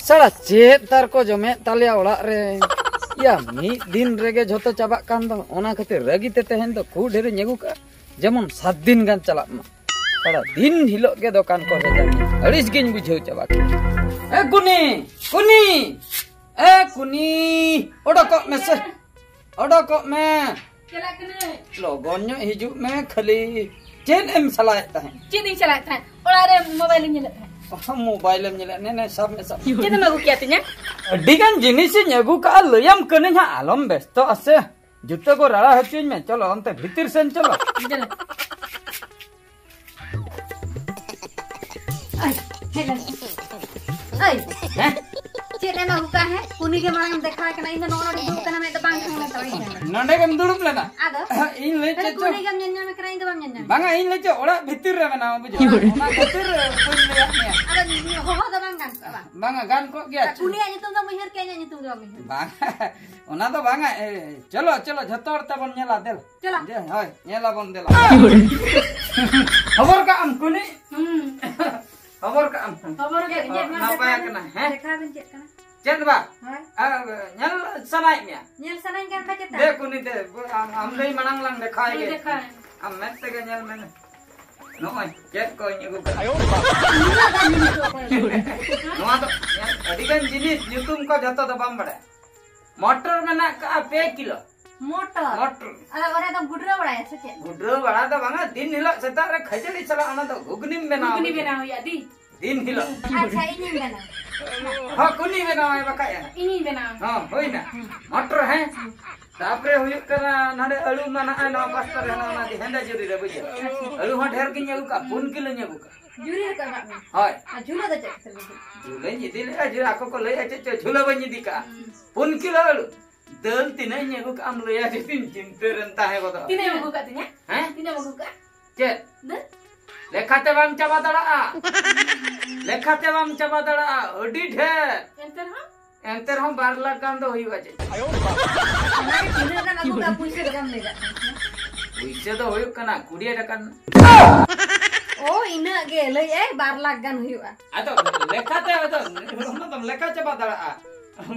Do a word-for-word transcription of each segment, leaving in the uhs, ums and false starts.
ᱥᱟᱲᱟ ᱪᱮᱫ ᱛᱟᱨ ᱠᱚ ᱡᱚᱢᱮᱫ ᱛᱟᱞᱮᱭᱟ ᱚᱲᱟᱜ ᱨᱮ᱾ ᱭᱟ, ᱢᱤᱫ ᱫᱤᱱ ᱨᱮᱜᱮ ᱡᱷᱚᱛᱚ ᱪᱟᱵᱟᱜ ᱠᱟᱱ ᱫᱚ᱾ ᱚᱱᱟ ᱠᱷᱟᱹᱛᱤᱨ ᱨᱟᱹᱜᱤ ᱛᱮ ᱛᱮᱦᱮᱧ ᱫᱚ ᱠᱷᱩᱵ ᱰᱷᱮᱨᱤᱧ ᱟᱹᱜᱩ ᱠᱟᱜᱼᱟ, ᱡᱮᱢᱚᱱ ᱥᱟᱛ ᱫᱤᱱ ᱜᱟᱱ ᱪᱟᱞᱟᱜ ᱢᱟ᱾ ᱥᱟᱲᱟ ᱫᱤᱱ ᱦᱤᱞᱳᱜ ᱜᱮ ᱫᱚᱠᱟᱱ ᱠᱚ ᱦᱮᱡᱟ᱾ ᱟᱹᱲᱤᱥ ᱜᱤᱧ ᱵᱩᱡᱷᱟᱹᱣ ᱪᱟᱵᱟ ᱠᱮᱫᱟ᱾ ᱮ ᱠᱩᱱᱤ, ᱠᱩᱱᱤ, ᱮ ᱠᱩᱱᱤ, ᱚᱰᱚᱠᱚᱜ ᱢᱮᱥᱮ, ᱚᱰᱚᱠᱚᱜ ᱢᱮ᱾ ᱪᱟᱞᱟᱜ ᱠᱟᱹᱱᱟᱹᱧ᱾ ᱞᱚᱜᱚᱱ ᱧᱚᱜ ᱦᱤᱡᱩᱜ ᱢᱮ, ᱠᱷᱟᱹᱞᱤ ᱪᱮᱫ ᱮᱢ ᱥᱟᱞᱟᱭᱮᱫ ᱛᱟᱦᱮᱸᱫ? ᱪᱮᱫ ᱤᱧ ᱪᱟᱞᱟᱜ ᱛᱟᱦᱮᱸᱫ? ᱚᱲᱟᱜ ᱨᱮ ᱢᱳᱵᱟᱭᱤᱞ ᱤᱧ ᱧᱮᱞᱮᱫ ᱛᱟᱦᱮᱸᱫ᱾ ᱚ, ᱢᱳᱵᱟᱭᱤᱞ ᱮᱢ ᱧᱮᱞᱮᱫ? ᱱᱮ, ᱱᱮ, ᱥᱟᱵ ᱢᱮ, ᱥᱟᱵ ᱢᱮ᱾ ᱪᱮᱫ ᱮᱢ ᱟᱹᱜᱩ ᱠᱮᱭᱟ ᱛᱤᱧᱟ? ᱟᱹᱰᱤ ᱜᱟᱱ ᱡᱤᱱᱤᱥ ᱤᱧ ᱟᱹᱜᱩ ᱠᱟᱜᱼᱟ, ᱞᱟᱹᱭᱟᱢ ᱠᱟᱹᱱᱟᱹᱧ ᱦᱟᱸᱜ, ᱟᱞᱚᱢ ᱵᱮᱥᱛᱚᱜᱼᱟ ᱥᱮ᱾ ᱡᱩᱛᱟᱹ ᱠᱚ ᱨᱟᱲᱟ ᱦᱚᱪᱚᱧ ᱢᱮ, ᱪᱚᱞᱚ ᱚᱱᱛᱮ ᱵᱷᱤᱛᱤᱨ ᱥᱮᱱ ᱪᱚᱞᱚ᱾ ᱪᱚᱞᱚ᱾ ᱟᱭ, ᱦᱮᱡ ᱞᱮᱱ᱾ ᱟᱭ᱾ ᱦᱮᱸ? ᱪᱮᱫ ᱮᱢ ᱟᱹᱜᱩ ᱠᱟᱜᱼᱟ ᱦᱮᱸ? ᱩᱱᱤ ᱜᱮ ᱢᱟᱲᱟᱝ ᱮᱢ ᱫᱮᱠᱷᱟᱣ ᱠᱟᱱᱟ, ᱤᱧ ᱫᱚ ᱱᱚᱜᱼᱚ ᱱᱚᱰᱮ ᱫᱩᱲᱩᱵ ᱠᱟᱱᱟ, ᱢᱮᱫ ᱫᱚ ᱵᱟᱝ ᱴᱷᱟᱝ ᱞᱮᱱ ᱛᱟᱢᱟ ᱤᱧ ᱴᱷᱮᱱ ᱫᱚ᱾ ᱱᱚᱰᱮ ᱜᱮᱢ ᱫᱩᱲᱩᱵ ᱞᱮᱱᱟ? ᱟᱫᱚ? ᱤᱧ ᱞᱟᱹᱭ ᱪᱮᱫ ᱪᱚ᱾ ᱩᱱᱤ ᱜᱮᱢ ᱧᱮᱞ ᱧᱟᱢᱮ ᱠᱟᱱᱟ, ᱤᱧ ᱫᱚ ᱵᱟᱢ ᱧᱮᱞ ᱧᱟᱢᱮ ᱠᱟᱱᱟ᱾ ᱵᱟᱝᱟ, ᱤᱧ ᱞᱟᱹᱭ ᱪᱮᱫ ᱚᱲᱟᱜ ᱵᱷᱤᱛᱤᱨ ᱨᱮ ᱢᱮᱱᱟᱢᱟ, ᱵᱩᱡᱷᱟᱹᱣ? ᱚᱱᱟ ᱠᱷᱟᱹᱛᱤᱨ ᱵᱟᱹᱧ ᱞᱟᱹᱭᱟᱫ ᱢᱮᱭᱟ᱾ ᱟᱫᱚ ᱦᱚᱦᱚ ᱫᱚ ᱵᱟᱝ ᱜᱟᱱ ᱠᱚᱜᱼᱟ, ᱵᱟᱝ? ᱵᱟᱝᱟ, ᱜᱟᱱ ᱠᱚᱜ ᱜᱮᱭᱟ᱾ ᱟᱨ ᱩᱱᱤᱭᱟᱜ ᱧᱩᱛᱩᱢ ᱫᱚᱢ ᱩᱭᱦᱟᱹᱨ ᱠᱮᱜᱼᱟ, ᱤᱧᱟᱜ ᱧᱩᱛᱩᱢ ᱜᱮ ᱵᱟᱢ ᱩᱭᱦᱟᱹᱨ᱾ ᱵᱟᱝ, ᱚᱱᱟ ᱫᱚ ᱵᱟᱝᱟ᱾ ᱮ, ᱪᱚᱞᱚ, ᱪᱚᱞᱚ, ᱡᱷᱚᱛᱚ ᱦᱚᱲ ᱛᱮᱵᱚᱱ ᱧᱮᱞᱟ, ᱫᱮᱞ᱾ ᱪᱚᱞᱚ᱾ ᱡᱮ, ᱦᱳᱭ, ᱧᱮᱞᱟᱵᱚᱱ, ᱫᱮᱞᱟ᱾ ᱠᱷᱚᱵᱚᱨ ᱠᱟᱜ ᱟᱢ, ᱠᱩᱱᱤ? ᱦᱩᱸ᱾ ᱠᱷᱚᱵᱚᱨ ᱠᱟᱜ ᱟᱢ᱾ ᱠᱷᱚᱵᱚᱨ ᱪᱮᱫ, ᱠᱟᱜ ᱪᱮᱫ ᱟᱢ᱾ ᱢᱟ ᱱᱟᱯᱟᱭ ᱫᱮᱠᱷᱟᱣ ᱠᱟᱱᱟ, ᱵᱤᱱ? ᱦᱮᱸ? ᱫᱮᱠᱷᱟᱣ ᱵᱤᱱ ᱪᱮᱫ ᱠᱟᱱᱟ? ᱪᱮᱫ ᱵᱟ? ᱦᱳᱭ᱾ ᱟᱨ ᱧᱮᱞ ᱥᱟᱱᱟᱭᱮᱫ ᱢᱮᱭᱟ? ᱧᱮᱞ ᱥᱟᱱᱟᱧ ᱠᱟᱱ ᱠᱷᱟᱡ ᱪᱮᱫᱟᱜ? ᱫᱮ, ᱠᱩᱱᱤ ᱫᱮ, ᱟᱢ, ᱟᱢ ᱞᱟᱹᱭ ᱢᱟᱲᱟᱝ ᱞᱟᱝ ᱫᱮᱠᱷᱟᱣ ᱦᱳᱭ, ᱜᱮ᱾ ᱫᱮᱠᱷᱟᱣ᱾ ᱟᱢ ᱢᱮᱫ ᱛᱮᱜᱮ ᱧᱮᱞ ᱢᱮ᱾ ᱱᱚᱜᱼᱚᱭ ᱪᱮᱫ ᱠᱚᱧ ᱟᱹᱜᱩ ᱠᱟᱜᱼᱟ᱾ ᱩᱱᱟᱹᱜ ᱜᱟᱱ ᱡᱤᱱᱤᱥ ᱫᱚ ᱚᱠᱚᱭ ᱟᱹᱜᱩ ᱠᱟᱜᱼᱟ? ᱱᱚᱣᱟ ᱫᱚ ᱧᱮᱞ, ᱟᱹᱰᱤ ᱜᱟᱱ ᱡᱤᱱᱤᱥ ᱧᱩᱛᱩᱢ ᱠᱚ ᱡᱷᱚᱛᱚ ᱫᱚ ᱵᱟᱢ ᱵᱟᱲᱟᱭᱟ᱾ ᱢᱚᱴᱚᱨ ᱢᱮᱱᱟᱜ ᱠᱟᱜᱼᱟ ᱯᱮ ᱠᱤᱞᱳ᱾ ᱢᱚᱴᱚᱨ? ᱢᱚᱴᱚᱨ᱾ ᱟᱫᱚ ᱚᱱᱟ ᱫᱚ ᱜᱩᱰᱨᱟᱹ ᱵᱟᱲᱟᱭᱟ ᱥᱮ ᱪᱮᱫ? ᱜᱩᱰᱨᱟᱹ ᱵᱟᱲᱟ ᱫᱚ ᱵᱟᱝᱟ, ᱫᱤᱱ ᱦᱤᱞᱳᱜ ᱥᱮᱛᱟᱜ ᱨᱮ ᱠᱷᱟᱹᱡᱟᱹᱲᱤ ᱥᱟᱞᱟᱜ ᱚᱱᱟ ᱫᱚ ᱜᱷᱩᱜᱽᱱᱤᱢ ᱵᱮᱱᱟᱣᱟ᱾ ᱜᱷᱩᱜᱽᱱᱤ ᱵᱮᱱᱟᱣ ᱦᱩᱭᱩᱜᱼᱟ, ᱫᱤ᱾ ᱫᱤᱱ ᱦᱤᱞᱳᱜ᱾ ᱟᱪᱪᱷᱟ, ᱤᱧᱤᱧ ᱵᱮᱱᱟᱣᱟ᱾ ᱦᱚᱸ, ᱠᱩᱱᱤ ᱵᱮᱱᱟᱣᱟᱭ ᱵᱟᱠᱷᱟᱡ᱾ ᱤᱧᱤᱧ ᱵᱮᱱᱟᱣᱟ᱾ ᱦᱚᱸ, ᱦᱩᱭᱱᱟ᱾ ᱢᱚᱴᱚᱨ, ᱦᱮᱸ? ᱛᱟᱯᱚᱨᱮ ᱦᱩᱭᱩᱜ ᱠᱟᱱᱟ, ᱱᱚᱰᱮ ᱟᱹᱞᱩ ᱢᱟ ᱱᱟᱜᱼᱟᱭ ᱱᱚᱣᱟ ᱯᱟᱥᱴᱟ ᱨᱮ ᱦᱮᱱᱟᱜᱼᱟ, ᱚᱱᱟ ᱦᱮᱸᱫᱮ ᱡᱩᱨᱤ ᱨᱮ, ᱵᱩᱡᱷᱟᱹᱣ? ᱟᱹᱞᱩ ᱦᱚᱸ ᱰᱷᱮᱨ ᱜᱤᱧ ᱟᱹᱜᱩ ᱠᱟᱜᱼᱟ, ᱯᱩᱱ ᱠᱤᱞᱳᱧ ᱟᱹᱜᱩ ᱠᱟᱜᱼᱟ᱾ ᱡᱩᱨᱤ ᱨᱮ ᱠᱟᱜ ᱢᱮ᱾ ᱦᱳᱭ᱾ ᱟᱨ ᱡᱷᱩᱞᱟᱹ ᱫᱚ ᱪᱮᱫ ᱠᱚᱛᱮ ᱯᱮ ᱤᱫᱤ? ᱡᱷᱩᱞᱟᱹᱧ ᱤᱫᱤ ᱞᱮᱫᱼᱟ, ᱡᱷᱩᱞᱟᱹ ᱟᱠᱚ ᱠᱚ ᱞᱟᱹᱭᱟ ᱪᱮᱫ ᱪᱚ, ᱡᱷᱩᱞᱟᱹ ᱵᱟᱹᱧ ᱤᱫᱤ ᱠᱟᱜᱼᱟ᱾ ᱦᱩᱸ᱾ ᱯᱩᱱ ᱠᱤᱞᱳ ᱟᱹᱞᱩ᱾ ᱫᱟᱹᱞ ᱛᱤᱱᱟᱹᱜ ᱤᱧ ᱟᱹᱜᱩ ᱠᱟᱜᱼᱟ, ᱟᱢ ᱞᱟᱹᱭᱟ ᱡᱩᱫᱤᱧ ᱪᱤᱱᱛᱟᱹ ᱨᱮᱢ ᱛᱟᱦᱮᱸ ᱜᱚᱫᱚᱜᱼᱟ᱾ ᱛᱤᱱᱟᱹᱜ ᱮᱢ ᱟᱹᱜᱩ ᱠᱟᱜ ᱛᱤᱧᱟ? ᱦᱮᱸ? ᱛᱤᱱᱟᱹᱜ ᱮᱢ ᱟᱹᱜᱩ ᱠᱟᱜᱼᱟ? ᱪᱮᱫ? ᱫᱟᱹᱞ? ᱞᱮᱠᱷᱟᱛᱮ ᱵᱟᱢ ᱪᱟᱵᱟ ᱫᱟᱲᱮᱭᱟᱜᱼᱟ᱾ ᱞᱮᱠᱷᱟᱛᱮ ᱵᱟᱢ ᱪᱟᱵᱟ ᱫᱟᱲᱮᱭᱟᱜᱼᱟ, ᱟᱹᱰᱤ ᱰᱷᱮᱨ᱾ ᱮᱱᱛᱮ ᱨᱮᱦᱚᱸ? ᱮᱱᱛᱮ ᱨᱮᱦᱚᱸ ᱵᱟᱨ ᱞᱟᱠᱷ ᱜᱟᱱ ᱫᱚ ᱦᱩᱭᱩᱜᱼᱟ ᱪᱮᱫ? ᱚᱱᱟᱜᱮ ᱛᱤᱱᱟᱹᱜ ᱜᱟᱱ ᱟᱹᱜᱩ ᱠᱟᱜᱼᱟ, ᱯᱩᱭᱥᱟᱹ ᱫᱚ ᱵᱟᱢ ᱞᱟᱹᱭ ᱫᱟᱲᱮᱭᱟᱜ ᱠᱟᱱᱟ᱾ ᱯᱩᱭᱥᱟᱹ ᱫᱚ ᱦᱩᱭᱩᱜ ᱠᱟᱱᱟ ᱠᱩᱲᱤ ᱴᱟᱠᱟ ᱨᱮᱱᱟᱜ᱾ ᱚ, ᱤᱱᱟᱹᱜ ᱜᱮ ᱞᱟᱹᱭ ᱟᱭ, ᱵᱟᱨ ᱞᱟᱠᱷ ᱜᱟᱱ ᱦᱩᱭᱩᱜᱼᱟ᱾ ᱟᱫᱚ ᱞᱮᱠᱷᱟᱛᱮ ᱟᱫᱚ ᱚᱱᱟ ᱫᱚᱢ ᱞᱮᱠᱷᱟ ᱪᱟᱵᱟ ᱫᱟᱲᱮᱭᱟᱜᱼᱟ᱾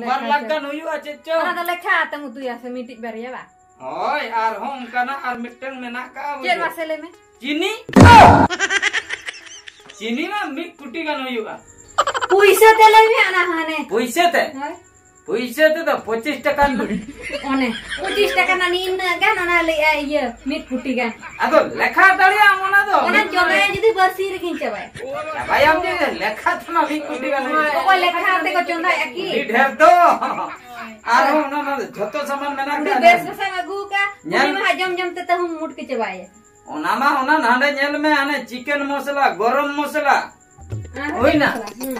ᱵᱟᱨ ᱞᱟᱠᱷ ᱜᱟᱱ ᱦᱩᱭᱩᱜᱼᱟ ᱪᱮᱫ ᱪᱚ᱾ ᱚᱱᱟ ᱫᱚ ᱞᱮᱠᱷᱟ ᱟᱛᱮᱢ ᱩᱛᱩᱭᱟ ᱥᱮ ᱢᱤᱫᱴᱤᱡ ᱵᱟᱨᱭᱟ ᱵᱟᱝ? ᱦᱳᱭ, ᱟᱨᱦᱚᱸ ᱚᱱᱠᱟᱱᱟᱜ ᱟᱨ ᱢᱤᱫᱴᱟᱝ ᱢᱮᱱᱟᱜ ᱠᱟᱜᱼᱟ, ᱪᱮᱫ ᱵᱩᱡᱷᱟᱹᱣ? ᱢᱟᱥᱮ ᱞᱟᱹᱭ ᱢᱮ᱾ ᱪᱤᱱᱤ᱾ ᱪᱤᱱᱤ ᱢᱟ ᱢᱤᱫ ᱠᱩᱴᱤ ᱜᱟᱱ ᱦᱩᱭᱩᱜᱼᱟ᱾ ᱯᱩᱭᱥᱟᱹ ᱛᱮ ᱞᱟᱹᱭ ᱢᱮ, ᱚᱱᱟ ᱦᱚᱸ ᱦᱟᱱᱮ᱾ ᱯᱩᱭᱥᱟᱹ ᱛᱮ? ᱦᱳᱭ᱾ ᱯᱩᱭᱥᱟᱹ ᱛᱮᱫᱚ ᱯᱚᱸᱪᱤᱥ ᱴᱟᱠᱟ ᱨᱮᱱᱟᱜ᱾ ᱚᱱᱮ, ᱯᱚᱸᱪᱤᱥ ᱴᱟᱠᱟ ᱨᱮᱱᱟᱜ ᱱᱤᱱᱟᱹᱜ ᱜᱟᱱ, ᱚᱱᱟ ᱞᱟᱹᱭᱮᱜᱼᱟᱭ ᱤᱭᱟᱹ, ᱢᱤᱫ ᱠᱩᱴᱤ ᱜᱟᱱ᱾ ᱟᱫᱚ ᱞᱮᱠᱷᱟ ᱫᱟᱲᱮᱭᱟᱜ ᱟᱢ ᱚᱱᱟ ᱫᱚ᱾ ᱚᱱᱟ ᱪᱚᱸᱫᱟᱭᱟ ᱡᱩᱫᱤ ᱵᱟᱨᱥᱤᱧ ᱨᱮᱜᱤᱧ ᱪᱟᱵᱟᱭᱟ᱾ ᱪᱟᱵᱟᱭᱟᱢ ᱡᱮ ᱞᱮᱠᱷᱟ ᱛᱮᱢᱟ ᱢᱤᱫ ᱠᱩᱴᱤ ᱜᱟᱱ ᱦᱩᱭᱩᱜᱼᱟ᱾ ᱚᱠᱚᱭ ᱞᱮᱠᱷᱟ ᱛᱮᱠᱚ ᱪᱚᱸᱫᱟᱭᱟ ᱠᱤ? ᱟᱹᱰᱤ ᱰᱷᱮᱨ ᱫᱚ᱾ ᱟᱨᱦᱚᱸ ᱚᱱᱟ ᱢᱟ ᱡᱷᱚᱛᱚ ᱥᱟᱢᱟᱱ ᱢᱮᱱᱟᱜ ᱟᱹᱰᱤ ᱜᱮᱭᱟ᱾ ᱵᱮᱥ ᱵᱮᱥᱟᱜ ᱮᱢ ᱟᱹᱜᱩ ᱟᱠᱟᱫᱼᱟ᱾ ᱧᱮᱞ᱾ ᱩᱱᱤ ᱢᱟ ᱦᱟᱸᱜ ᱡᱚᱢ ᱡᱚᱢ ᱛᱮ ᱛᱟᱹᱦᱩᱢ ᱢᱩᱴᱠᱤ ᱪᱟᱵᱟᱭᱟ᱾ ᱚᱱᱟ ᱢᱟ ᱚᱱᱟ ᱱᱟᱸᱰᱮ ᱧᱮᱞ ᱢᱮ, ᱦᱟᱱᱮ ᱪᱤᱠᱮᱱ ᱢᱚᱥᱞᱟ, ᱜᱚᱨᱚᱢ ᱢᱚᱥᱞᱟ, ᱟᱨ ᱦᱩᱭᱱᱟ᱾ ᱦᱩᱸ᱾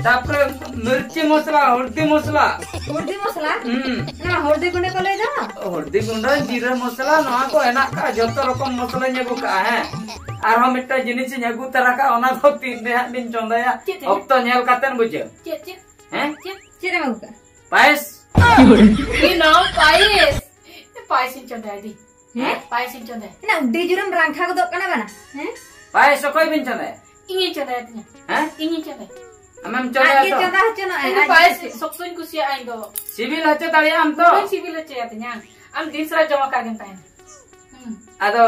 ᱛᱟᱯᱚᱨᱮ ᱢᱤᱨᱪᱤ ᱢᱚᱥᱞᱟ, ᱦᱚᱞᱫᱤ ᱢᱚᱥᱞᱟ᱾ ᱦᱚᱞᱫᱤ ᱢᱚᱥᱞᱟ? ᱦᱩᱸ᱾ ᱚᱱᱟ ᱦᱚᱞᱫᱤ ᱜᱩᱸᱰᱟᱹ ᱠᱚ ᱞᱟᱹᱭ ᱫᱚ? ᱦᱚᱞᱫᱤ ᱜᱩᱸᱰᱟᱹ, ᱡᱤᱨᱟᱹ ᱢᱚᱥᱞᱟ, ᱱᱚᱣᱟ ᱠᱚ ᱦᱮᱱᱟᱜ ᱠᱟᱜᱼᱟ, ᱡᱚᱛᱚ ᱨᱚᱠᱚᱢ ᱢᱚᱥᱞᱟᱧ ᱟᱹᱜᱩ ᱠᱟᱜᱼᱟ, ᱦᱮᱸ᱾ ᱟᱨᱦᱚᱸ ᱢᱤᱫᱴᱟᱝ ᱡᱤᱱᱤᱥᱤᱧ ᱟᱹᱜᱩ ᱛᱟᱨᱟ ᱠᱟᱜᱼᱟ, ᱚᱱᱟ ᱫᱚ ᱛᱤᱱ ᱨᱮ ᱦᱟᱸᱜ ᱵᱤᱱ ᱪᱚᱸᱫᱟᱭᱟ, ᱪᱮᱫ ᱛᱮ? ᱚᱠᱛᱚ ᱧᱮᱞ ᱠᱟᱛᱮᱱ ᱵᱩᱡᱷᱟᱹᱣ᱾ ᱪᱮᱫ, ᱪᱮᱫ? ᱦᱮᱸ? ᱪᱮᱫ? ᱪᱮᱫ ᱮᱢ ᱟᱹᱜᱩ ᱠᱟᱜᱼᱟ? ᱯᱟᱭᱮᱥ᱾ ᱤ ᱱᱚ, ᱯᱟᱭᱮᱥ᱾ ᱯᱟᱭᱮᱥᱤᱧ ᱪᱚᱸᱫᱟᱭᱟ, ᱫᱤ᱾ ᱦᱮᱸ? ᱯᱟᱭᱮᱥᱤᱧ ᱪᱚᱸᱫᱟᱭᱟ᱾ ᱮᱱᱟ ᱟᱹᱰᱤ ᱡᱳᱨᱮᱢ ᱨᱟᱝᱠᱷᱟ ᱜᱚᱫᱚᱜ ᱠᱟᱱᱟ ᱵᱟᱱᱟ, ᱦᱮᱸ? ᱯᱟᱭᱮᱥ ᱚᱠᱚᱭ ᱵᱤᱱ ᱪᱚᱸᱫᱟᱭᱟ? ᱤᱧᱤᱧ ᱪᱚᱸᱫᱟᱭᱟ ᱛᱤᱧᱟ᱾ ᱦᱮᱸ? ᱤᱧᱤᱧ ᱪᱚᱸᱫᱟᱭᱟ᱾ ᱟᱡ ᱜᱮ ᱪᱚᱸᱫᱟ ᱦᱚᱪᱚ ᱱᱚᱜᱼᱟᱭ, ᱤᱧ ᱫᱚ ᱟᱡ ᱯᱟᱭᱮᱥ ᱜᱮ᱾ ᱥᱚᱠᱛᱚᱧ ᱠᱩᱥᱤᱭᱟᱜᱼᱟ ᱤᱧ ᱫᱚ᱾ ᱥᱤᱵᱤᱞ ᱦᱚᱪᱚ ᱫᱟᱲᱮᱭᱟᱜ ᱟᱢ ᱛᱚ? ᱵᱟᱹᱧ ᱥᱤᱵᱤᱞ ᱦᱚᱪᱚᱭᱟ ᱛᱤᱧᱟ᱾ ᱟᱢ ᱫᱤᱱ ᱥᱟᱨᱟ ᱡᱚᱢ ᱟᱠᱟᱫ ᱜᱮᱢ ᱛᱟᱦᱮᱱᱟ᱾ ᱦᱩᱸ᱾ ᱟᱫᱚ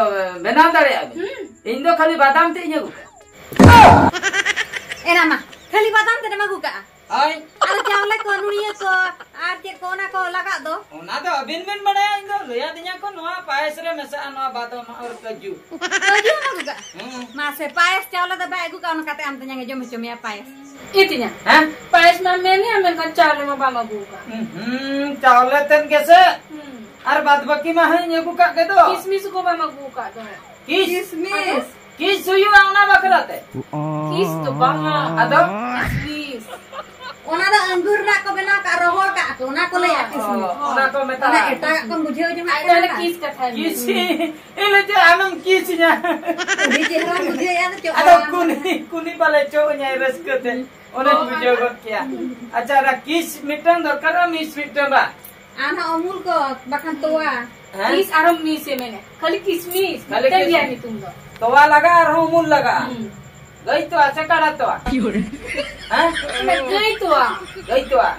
ᱵᱮᱱᱟᱣ ᱫᱟᱲᱮᱭᱟᱜᱼᱟ ᱵᱤᱱ? ᱦᱩᱸ᱾ ᱤᱧ ᱫᱚ ᱠᱷᱟᱹᱞᱤ ᱵᱟᱫᱟᱢ ᱛᱮᱫ ᱤᱧ ᱟᱹᱜᱩ ᱠᱟᱜᱼᱟ᱾ ᱮᱱᱟ ᱢᱟ, ᱠᱷᱟᱹᱞᱤ ᱵᱟᱫᱟᱢ ᱛᱮᱫ ᱮᱢ ᱟᱹᱜᱩ ᱠᱟᱜᱼᱟ? ᱦᱳᱭ᱾ ᱟᱫᱚ ᱪᱟᱣᱞᱮ ᱠᱚ, ᱱᱩᱲᱤᱭᱟᱹ ᱠᱚ, ᱟᱨ ᱪᱮᱫ ᱠᱚ ᱚᱱᱟ ᱠᱚ ᱞᱟᱜᱟᱜ ᱫᱚ? ᱚᱱᱟ ᱫᱚ ᱟᱹᱵᱤᱱ ᱵᱤᱱ ᱵᱟᱲᱟᱭᱟ, ᱤᱧ ᱫᱚ ᱞᱟᱹᱭᱟᱫᱤᱧᱟ ᱠᱚ ᱱᱚᱣᱟ ᱯᱟᱭᱮᱥ ᱨᱮ ᱢᱮᱥᱟᱜᱼᱟ ᱱᱚᱣᱟ ᱵᱟᱫᱟᱢ ᱟᱨ ᱠᱟᱹᱡᱩ᱾ ᱠᱟᱹᱡᱩ ᱦᱚᱸ ᱟᱹᱜᱩ ᱠᱟᱜᱼᱟ? ᱦᱮᱸ᱾ ᱢᱟᱥᱮ, ᱯᱟᱭᱮᱥ ᱪᱟᱣᱞᱮ ᱫᱚ ᱵᱟᱭ ᱟᱹᱜᱩ ᱠᱟᱜᱼᱟ, ᱚᱱᱟ ᱠᱟᱛᱮ ᱟᱢ ᱛᱮᱧᱟᱝ ᱮ ᱡᱚᱢ ᱦᱚᱪᱚ ᱢᱮᱭᱟ ᱯᱟᱭᱮᱥ᱾ ᱤ ᱛᱤᱧᱟ? ᱦᱮᱸ? ᱯᱟᱭᱮᱥ ᱢᱟ ᱢᱮᱱᱮᱜᱼᱟ, ᱢᱮᱱᱠᱷᱟᱱ ᱪᱟᱣᱞᱮ ᱢᱟ ᱵᱟᱢ ᱟᱹᱜᱩ ᱠᱟᱜᱼᱟ᱾ ᱦᱩᱸ, ᱪᱟᱣᱞᱮ ᱛᱮᱫ ᱜᱮᱥᱮ? ᱦᱩᱸ᱾ ᱟᱨ ᱵᱟᱫ ᱵᱟᱹᱠᱤ ᱢᱟ ᱦᱟᱸᱜ ᱤᱧ ᱟᱹᱜᱩ ᱠᱟᱜ ᱜᱮ ᱫᱚ᱾ ᱠᱤᱥᱢᱤᱥ ᱠᱚ ᱵᱟᱢ ᱟᱹᱜᱩ ᱠᱟᱜ ᱫᱚ᱾ ᱠᱤᱥ? ᱠᱤᱥᱢᱤᱥ? ᱠᱤᱥ ᱦᱩᱭᱩᱜᱼᱟ ᱚᱱᱟ ᱵᱟᱠᱷᱨᱟ ᱛᱮ᱾ ᱠᱤᱥ ᱫᱚ ᱵᱟᱝᱟ᱾ ᱟᱫᱚ? ᱠᱤᱥᱢᱤᱥ᱾ ᱚᱱᱟ ᱫᱚ ᱟᱝᱜᱩᱨ ᱨᱮᱱᱟᱜ ᱠᱚ ᱵᱮᱱᱟᱣ ᱠᱟᱜ, ᱨᱚᱦᱚᱲ ᱠᱟᱜ ᱠᱚ, ᱚᱱᱟ ᱠᱚ ᱞᱟᱹᱭᱟ ᱠᱤᱥᱢᱤᱥ᱾ ᱚ, ᱚᱱᱟ ᱠᱚ ᱢᱮᱛᱟᱜᱼᱟ᱾ ᱚᱱᱟ ᱮᱴᱟᱜᱟᱜ ᱠᱚᱢ ᱵᱩᱡᱷᱟᱹᱣ ᱡᱚᱝᱟᱜ ᱟᱡ ᱠᱟᱱᱟ ᱫᱚ ᱱᱟ᱾ ᱠᱤᱥ ᱠᱟᱛᱷᱟᱭ ᱠᱤᱥ᱾ ᱢᱮᱱᱟ᱾ ᱤᱧ ᱞᱟᱹᱭ ᱪᱮᱫ ᱟᱢᱮᱢ ᱠᱤᱥ ᱤᱧᱟ? ᱟᱹᱰᱤ ᱪᱮᱦᱨᱟᱢ ᱵᱩᱡᱷᱟᱹᱣᱮᱫᱼᱟ ᱛᱚ, ᱪᱚᱜ ᱟᱫᱚ ᱵᱟᱲᱟ ᱠᱩᱱᱤ, ᱠᱩᱱᱤ ᱯᱟᱞᱮ ᱪᱚᱜ ᱤᱧᱟᱭ ᱨᱟᱹᱥᱠᱟᱹ ᱛᱮ᱾ ᱚᱱᱮᱧ ᱵᱩᱡᱷᱟᱹᱣ ᱜᱚᱫ ᱠᱮᱭᱟ᱾ ᱟᱪᱪᱷᱟ, ᱚᱱᱟ ᱠᱤᱥ ᱢᱤᱫᱴᱟᱝ ᱫᱚᱨᱠᱟᱨᱟ, ᱢᱤᱥ ᱢᱤᱫᱴᱟᱝ ᱵᱟ? ᱟᱨ ᱦᱚᱸ ᱚᱢᱩᱞ ᱠᱚ, ᱵᱟᱠᱷᱟᱱ ᱛᱚᱣᱟ᱾ ᱦᱮᱸ? ᱠᱤᱥ ᱟᱨᱦᱚᱸ ᱢᱤᱥ ᱮ ᱢᱮᱱᱮ᱾ ᱠᱷᱟᱹᱞᱤ ᱠᱤᱥᱢᱤᱥ᱾ ᱠᱷᱟᱹᱞᱤ ᱢᱤᱫᱴᱟᱝ ᱜᱮᱭᱟ ᱠᱤᱥᱢᱤᱥ᱾ ᱧᱩᱛᱩᱢ ᱫᱚ᱾ ᱛᱚᱣᱟ ᱞᱟᱜᱟᱜᱼᱟ, ᱟᱨᱦᱚᱸ ᱩᱢᱩᱞ ᱞᱟᱜᱟᱜᱼᱟ᱾ ᱦᱩᱸ᱾ ᱜᱟᱹᱭ ᱛᱚᱣᱟ ᱥᱮ ᱠᱟᱰᱟ ᱛᱚᱣᱟ? ᱦᱮᱸ? ᱚᱱᱟ ᱜᱟᱹᱭ ᱛᱚᱣᱟ᱾ ᱜᱟᱹᱭ ᱛᱚᱣᱟ᱾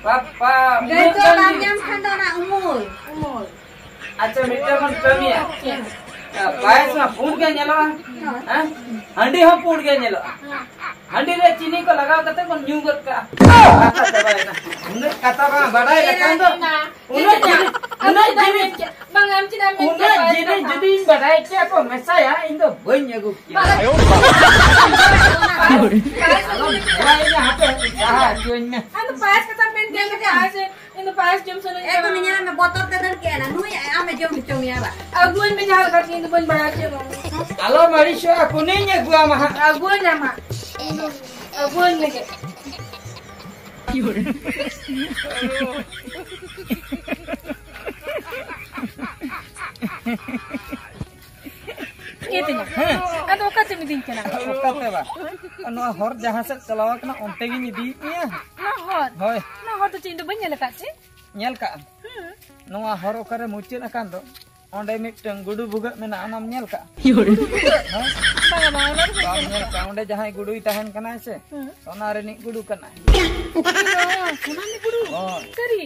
ᱯᱟᱯᱟ, ᱜᱟᱹᱭ ᱩᱱᱟᱹᱜ ᱛᱚᱣᱟ ᱜᱟᱱ ᱵᱟᱢ ᱧᱟᱢ ᱠᱷᱟᱱ ᱫᱚ ᱚᱱᱟ ᱩᱢᱩᱞ᱾ ᱩᱢᱩᱞ᱾ ᱟᱪᱪᱷᱟ, ᱢᱤᱫᱴᱟᱝ ᱵᱚᱱ ᱠᱟᱹᱢᱤᱭᱟ᱾ ᱪᱮᱫ? ᱯᱟᱭᱮᱥ ᱢᱟ ᱯᱩᱸᱰ ᱜᱮ ᱧᱮᱞᱚᱜᱼᱟ᱾ ᱦᱮᱸ? ᱦᱟᱺᱰᱤ ᱦᱚᱸ ᱯᱩᱸᱰ ᱜᱮ ᱧᱮᱞᱚᱜᱼᱟ᱾ ᱦᱮᱸ᱾ ᱦᱟᱺᱰᱤ ᱨᱮ ᱪᱤᱱᱤ ᱠᱚ ᱞᱟᱜᱟᱣ ᱠᱟᱛᱮ ᱵᱚᱱ ᱧᱩ ᱜᱚᱫ ᱠᱟᱜᱼᱟ᱾ ᱠᱟᱛᱷᱟ ᱪᱟᱵᱟᱭᱮᱱᱟ᱾ ᱩᱱᱟᱹᱜ ᱠᱟᱛᱷᱟ ᱵᱟᱝ ᱵᱟᱰᱟᱭ ᱞᱮᱠᱷᱟᱱ ᱫᱚ, ᱩᱱᱟᱹᱜ ᱡᱤᱱᱤᱥ, ᱩᱱᱟᱹᱜ ᱡᱤᱱᱤᱥ, ᱵᱟᱝ, ᱟᱢ ᱪᱮᱫᱟᱜ ᱮᱢ ᱢᱮᱱ ᱩᱱᱟᱹᱜ ᱠᱮᱫᱟ? ᱡᱤᱱᱤᱥ ᱡᱩᱫᱤᱧ ᱵᱟᱰᱟᱭ ᱠᱮᱭᱟ ᱠᱚ ᱢᱮᱥᱟᱭᱟ, ᱤᱧ ᱫᱚ ᱵᱟᱹᱧ ᱟᱹᱜᱩ ᱠᱮᱭᱟ᱾ ᱵᱟᱝ᱾ ᱟᱞᱚᱢ ᱵᱟᱲᱟᱭᱟ, ᱦᱟᱯᱮ, ᱦᱟᱯᱮ, ᱥᱟᱦᱟ ᱦᱚᱪᱚᱧ ᱢᱮ᱾ ᱟᱫᱚ ᱯᱟᱭᱮᱥ ᱠᱟᱛᱷᱟ ᱢᱮᱱ ᱠᱮᱫᱟ, ᱯᱟᱭᱮᱥ, ᱤᱧ ᱫᱚ ᱯᱟᱭᱮᱥ ᱡᱚᱢ ᱥᱟᱱᱟᱧ ᱮ, ᱠᱟᱱᱟ᱾ ᱠᱩᱱᱤ ᱧᱮᱞ ᱢᱮ, ᱵᱚᱛᱚᱨ ᱛᱮ ᱫᱟᱹᱲ ᱠᱮᱜᱼᱟ ᱱᱟ᱾ ᱱᱩᱭ ᱟᱢᱮ ᱡᱚᱢ ᱦᱚᱪᱚ ᱢᱮᱭᱟ ᱵᱟ᱾ ᱟᱹᱜᱩᱣᱟᱹᱧ ᱢᱮ ᱡᱟᱦᱟᱸ ᱞᱮᱠᱟ ᱛᱮ, ᱤᱧ ᱫᱚ ᱵᱟᱹᱧ ᱵᱟᱲᱟᱭ ᱦᱚᱪᱚ ᱢᱮᱭᱟ᱾ ᱟᱞᱚᱢ ᱟᱹᱲᱤᱥᱚᱜᱼᱟ, ᱠᱩᱱᱤᱧ ᱟᱹᱜᱩᱣᱟᱢᱟ ᱦᱟᱸᱜ᱾ ᱟᱹᱜᱩᱣᱟᱹᱧ ᱟᱢ ᱦᱟᱸᱜ᱾ ᱤᱧ ᱫᱚ ᱟᱹᱜᱩᱣᱟᱹᱧ ᱢᱮᱜᱮ᱾ ᱤᱭᱟᱹ ᱛᱤᱧᱟ᱾ ᱦᱮᱸ᱾ ᱟᱫᱚ ᱚᱠᱟ ᱛᱮᱢ ᱤᱫᱤᱧ ᱠᱟᱱᱟ? ᱚᱠᱟ ᱛᱮ ᱵᱟ? ᱱᱚᱣᱟ ᱦᱚᱨ ᱡᱟᱦᱟᱸ ᱥᱮᱫ ᱪᱟᱞᱟᱣ ᱠᱟᱱᱟ, ᱚᱱᱛᱮ ᱜᱤᱧ ᱤᱫᱤᱭᱮᱫ ᱢᱮᱭᱟ᱾ ᱱᱚᱣᱟ ᱦᱚᱨ? ᱦᱳᱭ᱾ ᱱᱚᱣᱟ ᱦᱚᱨ ᱫᱚ ᱪᱮᱫ ᱤᱧ ᱫᱚ ᱵᱟᱹᱧ ᱧᱮᱞ ᱟᱠᱟᱫ ᱪᱮ? ᱧᱮᱞ ᱠᱟᱜᱼᱟ᱾ ᱦᱩᱸ᱾ ᱱᱚᱣᱟ ᱦᱚᱨ ᱚᱠᱟᱨᱮ ᱢᱩᱪᱟᱹᱫ ᱟᱠᱟᱱ ᱫᱚ, ᱚᱸᱰᱮ ᱢᱤᱫᱴᱟᱝ ᱜᱩᱰᱩ ᱵᱷᱩᱜᱟᱹᱜ ᱢᱮᱱᱟᱜᱼᱟ, ᱚᱱᱟᱢ ᱧᱮᱞ ᱠᱟᱜᱼᱟ? ᱦᱮᱸ? ᱵᱟᱝᱟ, ᱵᱟᱝᱟ, ᱚᱱᱟ ᱫᱚ ᱵᱟᱹᱧ ᱵᱟᱢ ᱧᱮᱞ ᱧᱮᱞ ᱟᱠᱟᱫᱟ᱾ ᱠᱟᱜᱼᱟ? ᱚᱸᱰᱮ ᱡᱟᱦᱟᱸᱭ ᱜᱩᱰᱩᱭ ᱛᱟᱦᱮᱱ ᱠᱟᱱᱟᱭ ᱥᱮ, ᱦᱩᱸ᱾ ᱚᱱᱟ ᱨᱤᱱᱤᱡ ᱜᱩᱰᱩ ᱠᱟᱱᱟᱭ᱾ ᱩᱱᱤ ᱫᱚ ᱥᱳᱱᱟ ᱨᱤᱱᱤᱡ ᱜᱩᱰᱩ? ᱦᱳᱭ᱾ ᱥᱟᱹᱨᱤ?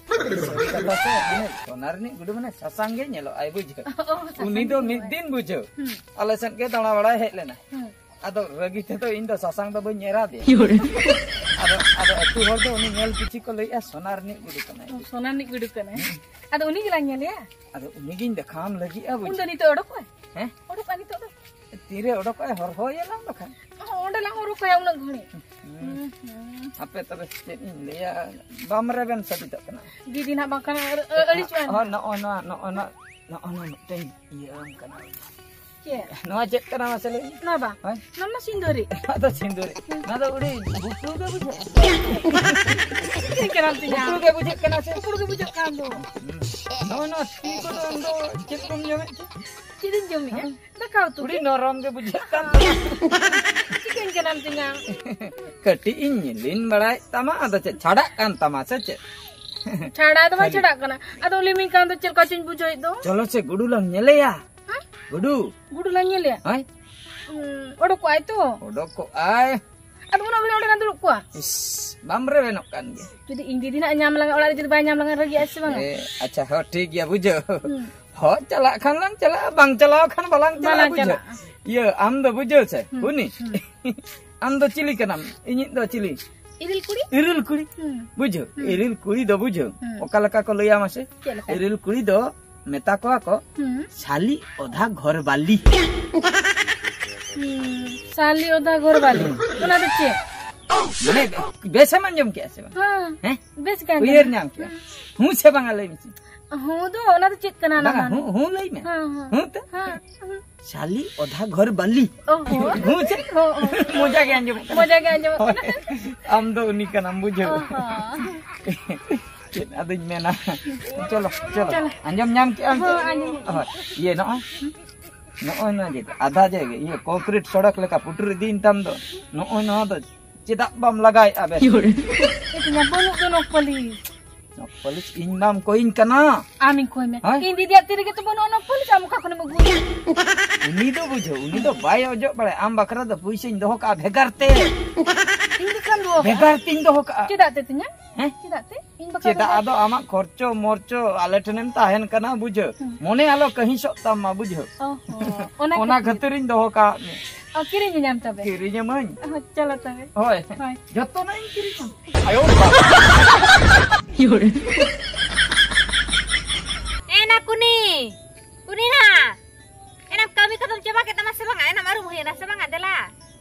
ᱥᱟᱹᱨᱤ ᱠᱟᱛᱷᱟ ᱥᱮ, ᱢᱟᱱᱮ ᱥᱳᱱᱟ ᱨᱤᱱᱤᱡ ᱜᱩᱰᱩ ᱢᱟᱱᱮ ᱥᱟᱥᱟᱝ ᱜᱮ ᱧᱮᱞᱚᱜ ᱟᱭ, ᱵᱩᱡᱷᱟᱹᱣ᱾ ᱚ, ᱥᱟᱥᱟᱝ ᱩᱱᱤ ᱫᱚ ᱜᱮ ᱢᱤᱫ ᱧᱮᱞᱚᱜ ᱟᱭ᱾ ᱫᱤᱱ ᱵᱩᱡᱷᱟᱹᱣ᱾ ᱦᱩᱸ᱾ ᱟᱞᱮ ᱥᱮᱫ ᱜᱮ ᱫᱟᱬᱟ ᱵᱟᱲᱟᱭ ᱦᱮᱡ ᱞᱮᱱᱟ᱾ ᱦᱩᱸ᱾ ᱟᱫᱚ ᱨᱟᱹᱜᱤ ᱛᱮᱫᱚ ᱤᱧ ᱫᱚ ᱥᱟᱥᱟᱝ ᱫᱚ ᱵᱟᱹᱧ ᱮᱨᱟ ᱫᱮᱭᱟ᱾ ᱟᱫᱚ, ᱟᱫᱚ ᱟᱹᱛᱩ ᱦᱚᱲ ᱫᱚ ᱩᱱᱤ ᱧᱮᱞ ᱯᱤᱪᱷᱤ ᱠᱚ ᱞᱟᱹᱭᱮᱜᱼᱟ, "ᱥᱳᱱᱟ ᱨᱤᱱᱤᱡ ᱜᱩᱰᱩ ᱠᱟᱱᱟᱭ᱾" ᱚ, ᱥᱳᱱᱟ ᱨᱤᱱᱤᱡ ᱜᱩᱰᱩ ᱠᱟᱱᱟᱭ᱾ ᱦᱩᱸ᱾ ᱟᱫᱚ ᱩᱱᱤ ᱜᱮᱞᱟᱝ ᱧᱮᱞᱮᱭᱟ᱾ ᱟᱫᱚ ᱩᱱᱤᱜᱤᱧ ᱫᱮᱠᱷᱟᱣᱟᱢ ᱞᱟᱹᱜᱤᱫᱼᱟ, ᱵᱩᱡᱷᱟᱹᱣ᱾ ᱩᱱ ᱫᱚ ᱱᱤᱛᱚᱜ ᱚᱰᱚᱠᱚᱜᱼᱟᱭ? ᱦᱮᱸ? ᱚᱰᱚᱠᱚᱜᱼᱟᱭ ᱱᱤᱛᱚᱜ ᱫᱚ? ᱛᱤᱨᱮ ᱚᱰᱚᱠᱚᱜᱼᱟᱭ, ᱦᱚᱨᱦᱚᱭᱟᱞᱟᱝ ᱵᱟᱠᱷᱟᱱ᱾ ᱚ, ᱚᱸᱰᱮ ᱞᱟᱝ ᱚᱰᱚᱠ ᱠᱟᱭᱟ ᱩᱱᱟᱹᱜ ᱜᱷᱟᱹᱲᱤᱡ᱾ ᱦᱩᱸ᱾ ᱦᱩᱸ, ᱦᱩᱸ᱾ ᱦᱟᱯᱮ ᱛᱚᱵᱮ ᱪᱮᱫ ᱤᱧ ᱞᱟᱹᱭᱟ, ᱵᱟᱢ ᱨᱮᱵᱮᱱ ᱥᱟᱹᱵᱤᱛᱚᱜ ᱠᱟᱱᱟ᱾ ᱫᱤᱫᱤ ᱱᱟᱦᱟᱜ ᱵᱟᱝᱠᱷᱟᱱ ᱟᱹ-, ᱟᱹ-, ᱟᱹᱲᱤᱥᱚᱜᱼᱟᱭ ᱦᱚᱸ, ᱱᱟᱦᱟᱜ᱾ ᱱᱚᱜᱼᱚ ᱱᱚᱣᱟ, ᱱᱚᱜᱼᱚ ᱱᱚᱣᱟ, ᱱᱚᱜᱼᱚ ᱱᱚᱣᱟ ᱢᱤᱫᱴᱮᱱ ᱤᱭᱟᱹ ᱟᱢ ᱠᱟᱱᱟ᱾ ᱪᱮᱫ? ᱱᱚᱣᱟ ᱪᱮᱫ ᱠᱟᱱᱟ ᱢᱟᱥᱮ ᱞᱟᱹᱭ ᱢᱮ? ᱱᱚᱣᱟ ᱵᱟᱝ? ᱦᱳᱭ? ᱱᱚᱣᱟ ᱢᱟ ᱥᱤᱸᱫᱩᱨᱤ᱾ ᱱᱚᱣᱟ ᱫᱚ ᱥᱤᱸᱫᱩᱨᱤ᱾ ᱱᱚᱣᱟ ᱫᱚ ᱩᱰᱤ ᱵᱩᱥᱩ ᱜᱮ ᱵᱩᱡᱷᱟᱹᱜᱼᱟ᱾ ᱪᱮᱫ ᱠᱟᱱᱟᱢ ᱛᱤᱧᱟ? ᱵᱩᱥᱩ ᱜᱮ ᱵᱩᱡᱷᱟᱹᱜ ᱠᱟᱱᱟ ᱥᱮ? ᱩᱯᱲᱩ ᱜᱮ ᱵᱩᱡᱷᱟᱹᱜ ᱠᱟᱱ ᱫᱚ᱾ ᱦᱩᱸ᱾ ᱱᱚᱜᱼᱚ ᱱᱚᱣᱟ ᱛᱤ ᱠᱚᱫᱚ ᱟᱢ ᱫᱚ ᱪᱮᱫ ᱠᱚᱢ ᱡᱚᱢᱮᱫ ᱛᱮ? ᱪᱮᱫ ᱤᱧ ᱡᱚᱢᱮᱫᱼᱟ? ᱦᱮᱸ? ᱫᱟᱠᱟ ᱩᱛᱩ ᱩᱰᱤ ᱜᱮ᱾ ᱱᱚᱨᱚᱢ ᱜᱮ ᱵᱩᱡᱷᱟᱹᱜ ᱠᱟᱱ ᱛᱟᱢᱟ᱾ ᱪᱤᱠᱟᱹᱧ ᱠᱟᱱᱟᱢ ᱛᱤᱧᱟ? ᱠᱟᱹᱴᱤᱡ ᱤᱧ ᱧᱮᱞᱤᱧ ᱵᱟᱲᱟᱭᱮᱫ ᱛᱟᱢᱟ, ᱟᱫᱚ ᱪᱮᱫ ᱪᱷᱟᱰᱟᱜ ᱠᱟᱱ ᱛᱟᱢᱟ ᱥᱮ ᱪᱮᱫ? ᱪᱷᱟᱲᱟ ᱫᱚ ᱵᱟᱝ ᱠᱷᱟᱹᱞᱤ᱾ ᱪᱷᱟᱲᱟᱜ ᱠᱟᱱᱟ᱾ ᱟᱫᱚ ᱞᱤᱢᱤᱱ ᱠᱟᱱ ᱫᱚ ᱪᱮᱫ ᱞᱮᱠᱟ ᱪᱚᱧ ᱵᱩᱡᱷᱟᱹᱣᱮᱫ ᱫᱚ᱾ ᱪᱚᱞᱚ ᱥᱮ ᱜᱩᱰᱩ ᱞᱟᱝ ᱧᱮᱞᱮᱭᱟ᱾ ᱦᱮᱸ? ᱜᱩᱰᱩ᱾ ᱜᱩᱰᱩ ᱞᱟᱝ ᱧᱮᱞᱮᱭᱟ᱾ ᱦᱳᱭ᱾ ᱩᱸ, ᱚᱰᱚᱠᱚᱜᱼᱟᱭ ᱛᱚ᱾ ᱚᱰᱚᱠᱚᱜᱼᱟᱭ᱾ ᱟᱫᱚ ᱩᱱᱟᱹᱜ ᱜᱷᱟᱹᱲᱤᱡ ᱚᱸᱰᱮ ᱞᱟᱝ ᱫᱩᱲᱩᱵ ᱠᱚᱜᱼᱟ᱾ ᱤᱥ, ᱵᱟᱢ ᱨᱮᱵᱮᱱᱚᱜ ᱠᱟᱱ ᱜᱮᱭᱟ᱾ ᱡᱩᱫᱤ ᱤᱧ ᱫᱤᱫᱤ ᱱᱟᱜ ᱧᱟᱢ ᱞᱟᱝᱟ, ᱚᱲᱟᱜ ᱨᱮ ᱡᱩᱫᱤ ᱵᱟᱭ ᱧᱟᱢ ᱞᱟᱝᱟ, ᱨᱟᱹᱜᱤᱜᱼᱟᱭ ᱥᱮ ᱵᱟᱝᱟ? ᱮ, ᱟᱪᱪᱷᱟ, ᱦᱚᱸ, ᱴᱷᱤᱠ ᱜᱮᱭᱟ, ᱵᱩᱡᱷᱟᱹᱣ᱾ ᱦᱩᱸ᱾ ᱦᱚᱸ, ᱪᱟᱞᱟᱜ ᱠᱷᱟᱱ ᱞᱟᱝ ᱪᱟᱞᱟᱜᱼᱟ, ᱵᱟᱝ ᱪᱟᱞᱟᱣ ᱠᱷᱟᱱ ᱵᱟᱞᱟᱝ ᱪᱟᱞᱟᱜᱼᱟ, ᱵᱟᱞᱟᱝ ᱵᱩᱡᱷᱟᱹᱣ᱾ ᱪᱟᱞᱟᱜᱼᱟ᱾ ᱤᱭᱟᱹ, ᱟᱢ ᱫᱚ ᱵᱩᱡᱷᱟᱹᱣ ᱥᱮ, ᱦᱩᱸ, ᱠᱩᱱᱤ? ᱦᱩᱸ᱾ ᱟᱢ ᱫᱚ ᱪᱤᱞᱤ ᱠᱟᱱᱟᱢ? ᱤᱧᱤᱡ ᱫᱚ ᱪᱤᱞᱤ? ᱤᱨᱤᱞ ᱠᱩᱲᱤ? ᱤᱨᱤᱞ ᱠᱩᱲᱤ᱾ ᱦᱩᱸ᱾ ᱵᱩᱡᱷᱟᱹᱣ? ᱦᱩᱸ᱾ ᱤᱨᱤᱞ ᱠᱩᱲᱤ ᱫᱚ ᱵᱩᱡᱷᱟᱹᱣ᱾ ᱦᱩᱸ᱾ ᱚᱠᱟ ᱞᱮᱠᱟ ᱠᱚ ᱞᱟᱹᱭᱟ ᱢᱟᱥᱮ? ᱪᱮᱫ ᱞᱮᱠᱟ? ᱤᱨᱤᱞ ᱠᱩᱲᱤ ᱫᱚ ᱢᱮᱛᱟ ᱠᱚᱣᱟ ᱠᱚ, ᱦᱩᱸ᱾ ᱥᱟᱞᱤ ᱚᱫᱷᱟ ᱜᱷᱚᱨ ᱵᱟᱞᱤ᱾ ᱦᱩᱸ, ᱥᱟᱞᱤ ᱚᱫᱷᱟ ᱜᱷᱚᱨ ᱵᱟᱞᱤ᱾ ᱚᱱᱟ ᱫᱚ ᱪᱮᱫ? ᱢᱟᱱᱮ, ᱵᱮᱥᱮᱢ ᱟᱸᱡᱚᱢ ᱠᱮᱜᱼᱟ ᱥᱮ ᱵᱟᱝ? ᱦᱮᱸ᱾ ᱦᱮᱸ? ᱵᱮᱥ ᱜᱮ ᱟᱸᱡᱚᱢ ᱩᱭᱦᱟᱹᱨ ᱮᱱᱟ᱾ ᱧᱟᱢ ᱠᱮᱜᱼᱟ? ᱦᱩᱸ᱾ ᱦᱩᱸ ᱥᱮ ᱵᱟᱝᱟ, ᱞᱟᱹᱭ ᱢᱮᱥᱮ᱾ ᱦᱩᱸ ᱫᱚ, ᱚᱱᱟ ᱫᱚ ᱪᱮᱫ ᱠᱟᱱᱟ? ᱵᱟᱝᱟ, ᱚᱱᱟ ᱫᱚ? ᱦᱩᱸ, ᱦᱩᱸ ᱞᱟᱹᱭ ᱢᱮ᱾ ᱦᱮᱸ, ᱦᱮᱸ᱾ ᱦᱩᱸ ᱛᱮ? ᱦᱮᱸ, ᱦᱮᱸ᱾ ᱥᱟᱞᱤ ᱚᱫᱷᱟ ᱜᱷᱚᱨ ᱵᱟᱞᱤ᱾ ᱚ ᱦᱚᱸ᱾ ᱦᱩᱸ ᱪᱮ? ᱦᱚᱸ, ᱦᱚᱸ᱾ ᱢᱚᱡᱟ ᱜᱮ ᱟᱸᱡᱚᱢᱚᱜ ᱠᱟᱱᱟ᱾ ᱢᱚᱡᱟ ᱜᱮ ᱟᱸᱡᱚᱢᱚᱜ ᱠᱟᱱᱟ᱾ ᱦᱳᱭ᱾ ᱟᱢ ᱫᱚ ᱩᱱᱤ ᱠᱟᱱᱟᱢ, ᱵᱩᱡᱷᱟᱹᱣ᱾ ᱚ ᱦᱚᱸ᱾ ᱪᱮᱫ ᱟᱫᱚᱧ ᱢᱮᱱᱟ? ᱪᱚᱞᱚ, ᱪᱚᱞᱚ᱾ ᱪᱚᱞᱚ᱾ ᱟᱸᱡᱚᱢ ᱧᱟᱢ ᱠᱮᱜᱼᱟᱢ ᱪᱮ? ᱦᱚᱸ, ᱟᱸᱡᱚᱢ᱾ ᱦᱳᱭ᱾ ᱤᱭᱟᱹ, ᱱᱚᱜᱼᱚᱭ, ᱱᱚᱜᱼᱚᱭ ᱱᱚᱣᱟ ᱡᱮ ᱟᱫᱷᱟ ᱡᱮ ᱤᱭᱟᱹ concrete ᱥᱚᱲᱚᱠ ᱞᱮᱠᱟ ᱯᱩᱴᱩᱨ ᱤᱫᱤᱭᱮᱱ ᱛᱟᱢ ᱫᱚ, ᱱᱚᱜᱼᱚᱭ ᱱᱚᱣᱟ ᱫᱚ ᱪᱮᱫᱟᱜ ᱵᱟᱢ ᱞᱟᱜᱟᱭᱮᱫᱼᱟ ᱵᱮᱥ? ᱤᱧᱟᱹᱜ ᱵᱟᱹᱱᱩᱜ ᱫᱚ ᱱᱚᱠ ᱯᱟᱹᱞᱤᱥ᱾ ᱱᱚᱠ ᱯᱟᱹᱞᱤᱥ ᱤᱧ ᱢᱟᱢ ᱠᱚᱭᱤᱧ ᱠᱟᱱᱟ᱾ ᱟᱢᱤᱧ ᱠᱚᱭ ᱢᱮ᱾ ᱦᱮᱸ? ᱤᱧ ᱫᱤᱫᱤᱭᱟᱜ ᱛᱤ ᱨᱮᱜᱮ ᱛᱚ ᱵᱟᱹᱱᱩᱜᱼᱟ ᱱᱚᱠ ᱯᱟᱹᱞᱤᱥ, ᱟᱢ ᱚᱠᱟ ᱠᱷᱚᱱᱮᱢ ᱟᱹᱜᱩᱭᱟ? ᱩᱱᱤ ᱫᱚ ᱵᱩᱡᱷᱟᱹᱣ, ᱩᱱᱤ ᱫᱚ ᱵᱟᱭ ᱚᱡᱚᱜ ᱵᱟᱲᱟᱭᱟ᱾ ᱟᱢ ᱵᱟᱠᱷᱨᱟ ᱫᱚ ᱯᱩᱭᱥᱟᱹᱧ ᱫᱚᱦᱚ ᱠᱟᱜᱼᱟ ᱵᱷᱮᱜᱟᱨ ᱛᱮ᱾ ᱤᱧ ᱫᱚ ᱪᱮᱫ ᱮᱢ ᱫᱚᱦᱚ ᱠᱟᱜᱼᱟ? ᱵᱷᱮᱜᱟᱨ ᱛᱮᱧ ᱫᱚᱦᱚ ᱠᱟᱜᱼᱟ᱾ ᱪᱮᱫᱟᱜ ᱛᱮ ᱛᱤᱧᱟ? ᱦᱮᱸ? ᱪᱮᱫᱟᱜ ᱛᱮ? ᱤᱧ ᱵᱟᱠᱷᱨᱟ ᱪᱮᱫᱟᱜ ᱫᱚ ᱟᱫᱚ ᱟᱢᱟᱜ ᱠᱷᱚᱨᱪᱚ ᱢᱚᱨᱪᱚ ᱟᱞᱮ ᱴᱷᱮᱱᱮᱢ ᱛᱟᱦᱮᱱ ᱠᱟᱱᱟ, ᱵᱩᱡᱷᱟᱹᱣ᱾ ᱦᱩᱸ᱾ ᱢᱚᱱᱮ ᱟᱞᱚ ᱠᱟᱹᱦᱤᱥᱚᱜ ᱛᱟᱢ ᱢᱟ, ᱵᱩᱡᱷᱟᱹᱣ᱾ ᱚ ᱦᱚᱸ, ᱚᱱᱟ ᱚᱱᱟ ᱠᱷᱟᱹᱛᱤᱨ᱾ ᱠᱷᱟᱹᱛᱤᱨᱤᱧ ᱫᱚᱦᱚ ᱠᱟᱜ ᱢᱮ᱾ ᱚ, ᱠᱤᱨᱤᱧ ᱟᱹᱧᱟᱢ ᱛᱚᱵᱮ? ᱠᱤᱨᱤᱧ ᱟᱹᱢᱟᱹᱧ᱾ ᱚ, ᱪᱚᱞᱚ ᱛᱚᱵᱮ᱾ ᱦᱳᱭ᱾ ᱦᱳᱭ᱾ ᱡᱚᱛᱚᱱᱟᱜ ᱤᱧ ᱠᱤᱨᱤᱧᱟ᱾ ᱮ ᱱᱟ ᱠᱩᱱᱤ, ᱠᱩᱱᱤ ᱱᱟ, ᱮᱱᱟᱢ ᱠᱟᱹᱢᱤ ᱠᱚᱫᱚᱢ ᱪᱟᱵᱟ ᱠᱮᱫ ᱛᱟᱢᱟ ᱥᱮ ᱵᱟᱝᱟ? ᱮᱱᱟᱢ ᱟᱹᱨᱩᱵ ᱦᱩᱭᱮᱱᱟ ᱥᱮ ᱵᱟᱝᱟ? ᱫᱮᱞᱟ᱾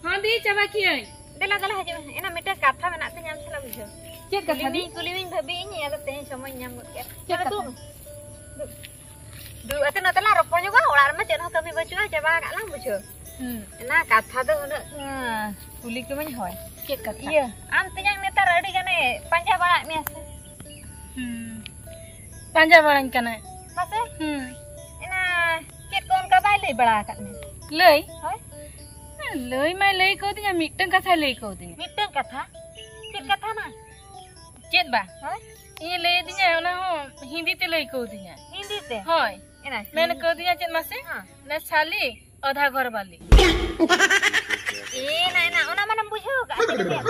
ᱦᱚᱸ ᱫᱤ, ᱪᱟᱵᱟ ᱠᱤᱭᱟᱹᱧ᱾ ᱫᱮᱞᱟ, ᱫᱮᱞᱟ, ᱦᱤᱡᱩᱜ ᱢᱮ᱾ ᱮᱱᱟᱢ ᱢᱤᱫᱴᱟᱝ ᱠᱟᱛᱷᱟ ᱢᱮᱱᱟᱜ ᱛᱤᱧᱟᱹ ᱟᱢ ᱥᱟᱞᱟᱜ, ᱵᱩᱡᱷᱟᱹᱣ᱾ ᱪᱮᱫ ᱠᱟᱛᱷᱟ ᱠᱩᱞᱤ ᱫᱤ? ᱢᱤᱭᱟᱹᱧ, ᱠᱩᱞᱤ ᱢᱤᱭᱟᱹᱧ ᱵᱷᱟᱹᱵᱤᱭᱮᱫ ᱤᱧ, ᱟᱫᱚ ᱛᱮᱦᱮᱧ ᱥᱚᱢᱚᱭ ᱧᱟᱢ ᱜᱚᱫ ᱠᱮᱫ᱾ ᱪᱮᱫ ᱪᱟᱞᱟᱜ ᱠᱟᱛᱷᱟ? ᱛᱟᱵᱚᱱ᱾ ᱫᱩ-, ᱫᱩ-, ᱟᱹᱛᱩ ᱱᱚᱛᱮ ᱞᱟᱝ ᱨᱚᱯᱚᱲ ᱧᱚᱜᱚᱜᱼᱟ, ᱚᱲᱟᱜ ᱨᱮᱢᱟ ᱪᱮᱫ ᱦᱚᱸ ᱠᱟᱹᱢᱤ ᱵᱟᱹᱪᱩᱜᱼᱟ, ᱪᱟᱵᱟ ᱟᱠᱟᱫ ᱞᱟᱝ, ᱵᱩᱡᱷᱟᱹᱣ᱾ ᱦᱩᱸ᱾ ᱚᱱᱟ ᱠᱟᱛᱷᱟ ᱫᱚ ᱩᱱᱟᱹᱜ, ᱩᱸ, ᱠᱩᱞᱤ ᱠᱚᱢᱟᱹᱧ ᱦᱳᱭ᱾ ᱪᱮᱫ ᱠᱟᱛᱷᱟ? ᱤᱭᱟᱹ, ᱟᱢ ᱛᱮᱧᱟᱝ ᱱᱮᱛᱟᱨ ᱟᱹᱰᱤ ᱜᱟᱱᱮ ᱯᱟᱸᱡᱟ ᱵᱟᱲᱟᱭᱮᱫ ᱢᱮᱭᱟ ᱥᱮ? ᱦᱩᱸ᱾ ᱯᱟᱸᱡᱟ ᱵᱟᱲᱟᱧ ᱠᱟᱱᱟᱭ᱾ ᱢᱟᱥᱮ? ᱦᱩᱸ᱾ ᱮᱱᱟ ᱪᱮᱫ ᱠᱚ ᱚᱱᱠᱟ ᱵᱟᱭ ᱞᱟᱹᱭ ᱵᱟᱲᱟ ᱟᱠᱟᱫ ᱢᱮᱭᱟ? ᱞᱟᱹᱭ? ᱦᱳᱭ᱾ ᱦᱮᱸ, ᱞᱟᱹᱭ ᱢᱟᱭ ᱞᱟᱹᱭ ᱠᱟᱣᱫᱤᱧᱟ, ᱢᱤᱫᱴᱟᱝ ᱠᱟᱛᱷᱟᱭ ᱞᱟᱹᱭ ᱠᱟᱣᱫᱤᱧᱟ᱾ ᱢᱤᱫᱴᱟᱝ ᱠᱟᱛᱷᱟ? ᱪᱮᱫ ᱠᱟᱛᱷᱟ ᱢᱟ? ᱪᱮᱫ ᱵᱟ? ᱦᱳᱭ᱾ ᱤᱧᱮ ᱞᱟᱹᱭ ᱟᱹᱫᱤᱧᱟ, ᱚᱱᱟ ᱦᱚᱸ ᱦᱤᱱᱫᱤ ᱛᱮ ᱞᱟᱹᱭ ᱠᱟᱣᱫᱤᱧᱟ᱾ ᱦᱤᱱᱫᱤ ᱛᱮ? ᱦᱳᱭ᱾ ᱮᱱᱟ ᱢᱮᱱ ᱠᱟᱹᱣᱫᱤᱧᱟ ᱪᱮᱫ ᱢᱟᱥᱮ? ᱦᱮᱸ᱾ ᱱᱮ ᱥᱟᱞᱤ ᱚᱫᱷᱟ ᱜᱷᱚᱨ ᱵᱟᱞᱤ᱾ ᱮᱱᱟ, ᱮᱱᱟ, ᱚᱱᱟ ᱢᱟᱱᱮᱢ ᱵᱩᱡᱷᱟᱹᱣ ᱠᱟᱜᱼᱟ ᱪᱮᱫ ᱞᱟᱹᱭᱟ?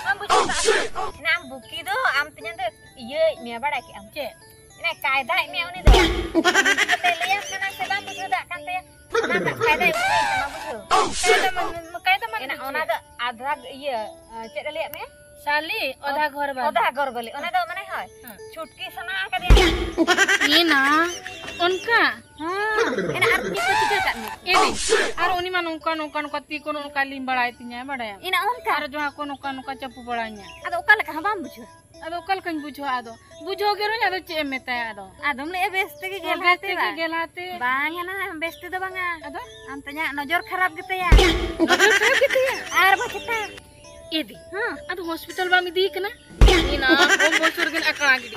ᱵᱟᱢ ᱵᱩᱡᱷᱟᱹᱣ ᱠᱟᱜᱼᱟ? ᱮᱱᱟ ᱟᱢ ᱵᱩᱠᱤ ᱫᱚ ᱟᱢ ᱛᱮᱧᱟᱝ ᱫᱚ ᱤᱭᱟᱹᱭᱮᱫ ᱢᱮᱭᱟ, ᱵᱟᱲᱟᱭ ᱠᱮᱜᱼᱟᱢ? ᱪᱮᱫ? ᱮᱱᱟ ᱠᱟᱭᱫᱟᱭᱮᱫ ᱢᱮᱭᱟ ᱩᱱᱤ ᱫᱚ᱾ ᱵᱩᱠᱤ ᱠᱟᱛᱮ ᱞᱟᱹᱭᱟᱢ ᱠᱟᱱᱟ ᱥᱮ ᱵᱟᱢ ᱵᱩᱡᱷᱟᱹᱣ ᱫᱟᱲᱮᱭᱟᱜ ᱠᱟᱱ ᱛᱟᱭᱟ? ᱚᱱᱟ ᱨᱮᱱᱟᱜ ᱠᱟᱭᱫᱟᱭ ᱵᱩᱡᱷᱟᱹᱣ ᱠᱟᱱᱟ, ᱵᱩᱡᱷᱟᱹᱣ? ᱠᱟᱭᱫᱟ ᱢᱟᱱᱮ, ᱠᱟᱭᱫᱟ ᱢᱟᱱᱮ ᱮᱱᱟ ᱪᱮᱫ? ᱚᱱᱟ ᱫᱚ ᱟᱫᱷᱟ ᱤᱭᱟᱹ, ᱪᱮᱫ ᱮ ᱞᱟᱹᱭᱟᱫ ᱢᱮᱭᱟ? ᱥᱟᱞᱤ, ᱚᱫᱷᱟ ᱜᱷᱚᱨ ᱵᱟᱞᱤ᱾ ᱚᱫᱷᱟ ᱜᱷᱚᱨ ᱵᱟᱞᱤ᱾ ᱚᱱᱟ ᱫᱚ ᱢᱟᱱᱮ ᱦᱳᱭ, ᱦᱮᱸ᱾ ᱪᱷᱩᱴᱠᱤ ᱥᱟᱱᱟ ᱟᱠᱟᱫᱮᱭᱟ᱾ ᱮᱱᱟ, ᱚᱱᱠᱟ? ᱦᱮᱸ᱾ ᱮᱱᱟ ᱟᱨ ᱪᱮᱫ ᱠᱚ ᱪᱤᱠᱟᱹ ᱠᱟᱜ ᱢᱮᱭᱟ? ᱮᱫᱤ, ᱟᱨ ᱩᱱᱤ ᱢᱟ ᱱᱚᱝᱠᱟ, ᱱᱚᱝᱠᱟ, ᱱᱚᱝᱠᱟ ᱛᱤ ᱠᱚ ᱱᱚᱝᱠᱟ ᱞᱤᱧ ᱵᱟᱲᱟᱭ ᱛᱤᱧᱟ, ᱵᱟᱲᱟᱭᱟᱢ? ᱮᱱᱟ ᱚᱱᱠᱟ? ᱟᱨ ᱡᱟᱦᱟᱸ ᱠᱚ ᱱᱚᱝᱠᱟ, ᱱᱚᱝᱠᱟ ᱪᱟᱯᱩ ᱵᱟᱲᱟᱧᱟ᱾ ᱟᱫᱚ ᱚᱠᱟ ᱞᱮᱠᱟ ᱦᱚᱸ ᱵᱟᱢ ᱵᱩᱡᱷᱟᱹᱣᱟ? ᱟᱫᱚ ᱚᱠᱟ ᱞᱮᱠᱟᱧ ᱵᱩᱡᱷᱟᱹᱣᱟ ᱟᱫᱚ? ᱵᱩᱡᱷᱟᱹᱣ ᱜᱮ ᱨᱮᱦᱚᱸᱧ, ᱟᱫᱚ ᱪᱮᱫ ᱮᱢ ᱢᱮᱛᱟᱭᱟ ᱟᱫᱚ? ᱟᱫᱚᱢ ᱞᱟᱹᱭᱟ ᱵᱮᱥ ᱛᱮᱜᱮ ᱦᱮᱸ, ᱜᱮᱞᱦᱟ ᱵᱮᱥ ᱛᱮ ᱛᱮᱜᱮ ᱵᱟᱝ? ᱜᱮᱞᱦᱟ ᱛᱮ᱾ ᱵᱟᱝᱟ ᱱᱟ, ᱵᱮᱥ ᱛᱮᱫᱚ ᱵᱟᱝᱟ᱾ ᱟᱫᱚ? ᱟᱢ ᱛᱮᱧᱟᱜ ᱱᱚᱡᱚᱨ ᱠᱷᱟᱨᱟᱯ ᱜᱮᱛᱟᱭᱟ᱾ ᱱᱚᱡᱚᱨ ᱠᱷᱟᱨᱟᱯ ᱜᱮᱛᱟᱭᱟ? ᱟᱨ ᱵᱟᱝ ᱪᱮᱛᱟ᱾ ᱮᱫᱤ, ᱦᱮᱸ᱾ ᱟᱫᱚ ᱦᱚᱥᱯᱤᱴᱟᱞ ᱵᱟᱢ ᱤᱫᱤᱭᱮ ᱠᱟᱱᱟ? ᱮᱱᱟ, ᱠᱚᱢ ᱵᱚᱭᱚᱥ ᱨᱮᱜᱮ ᱟᱠᱲᱟ ᱜᱤᱰᱤ᱾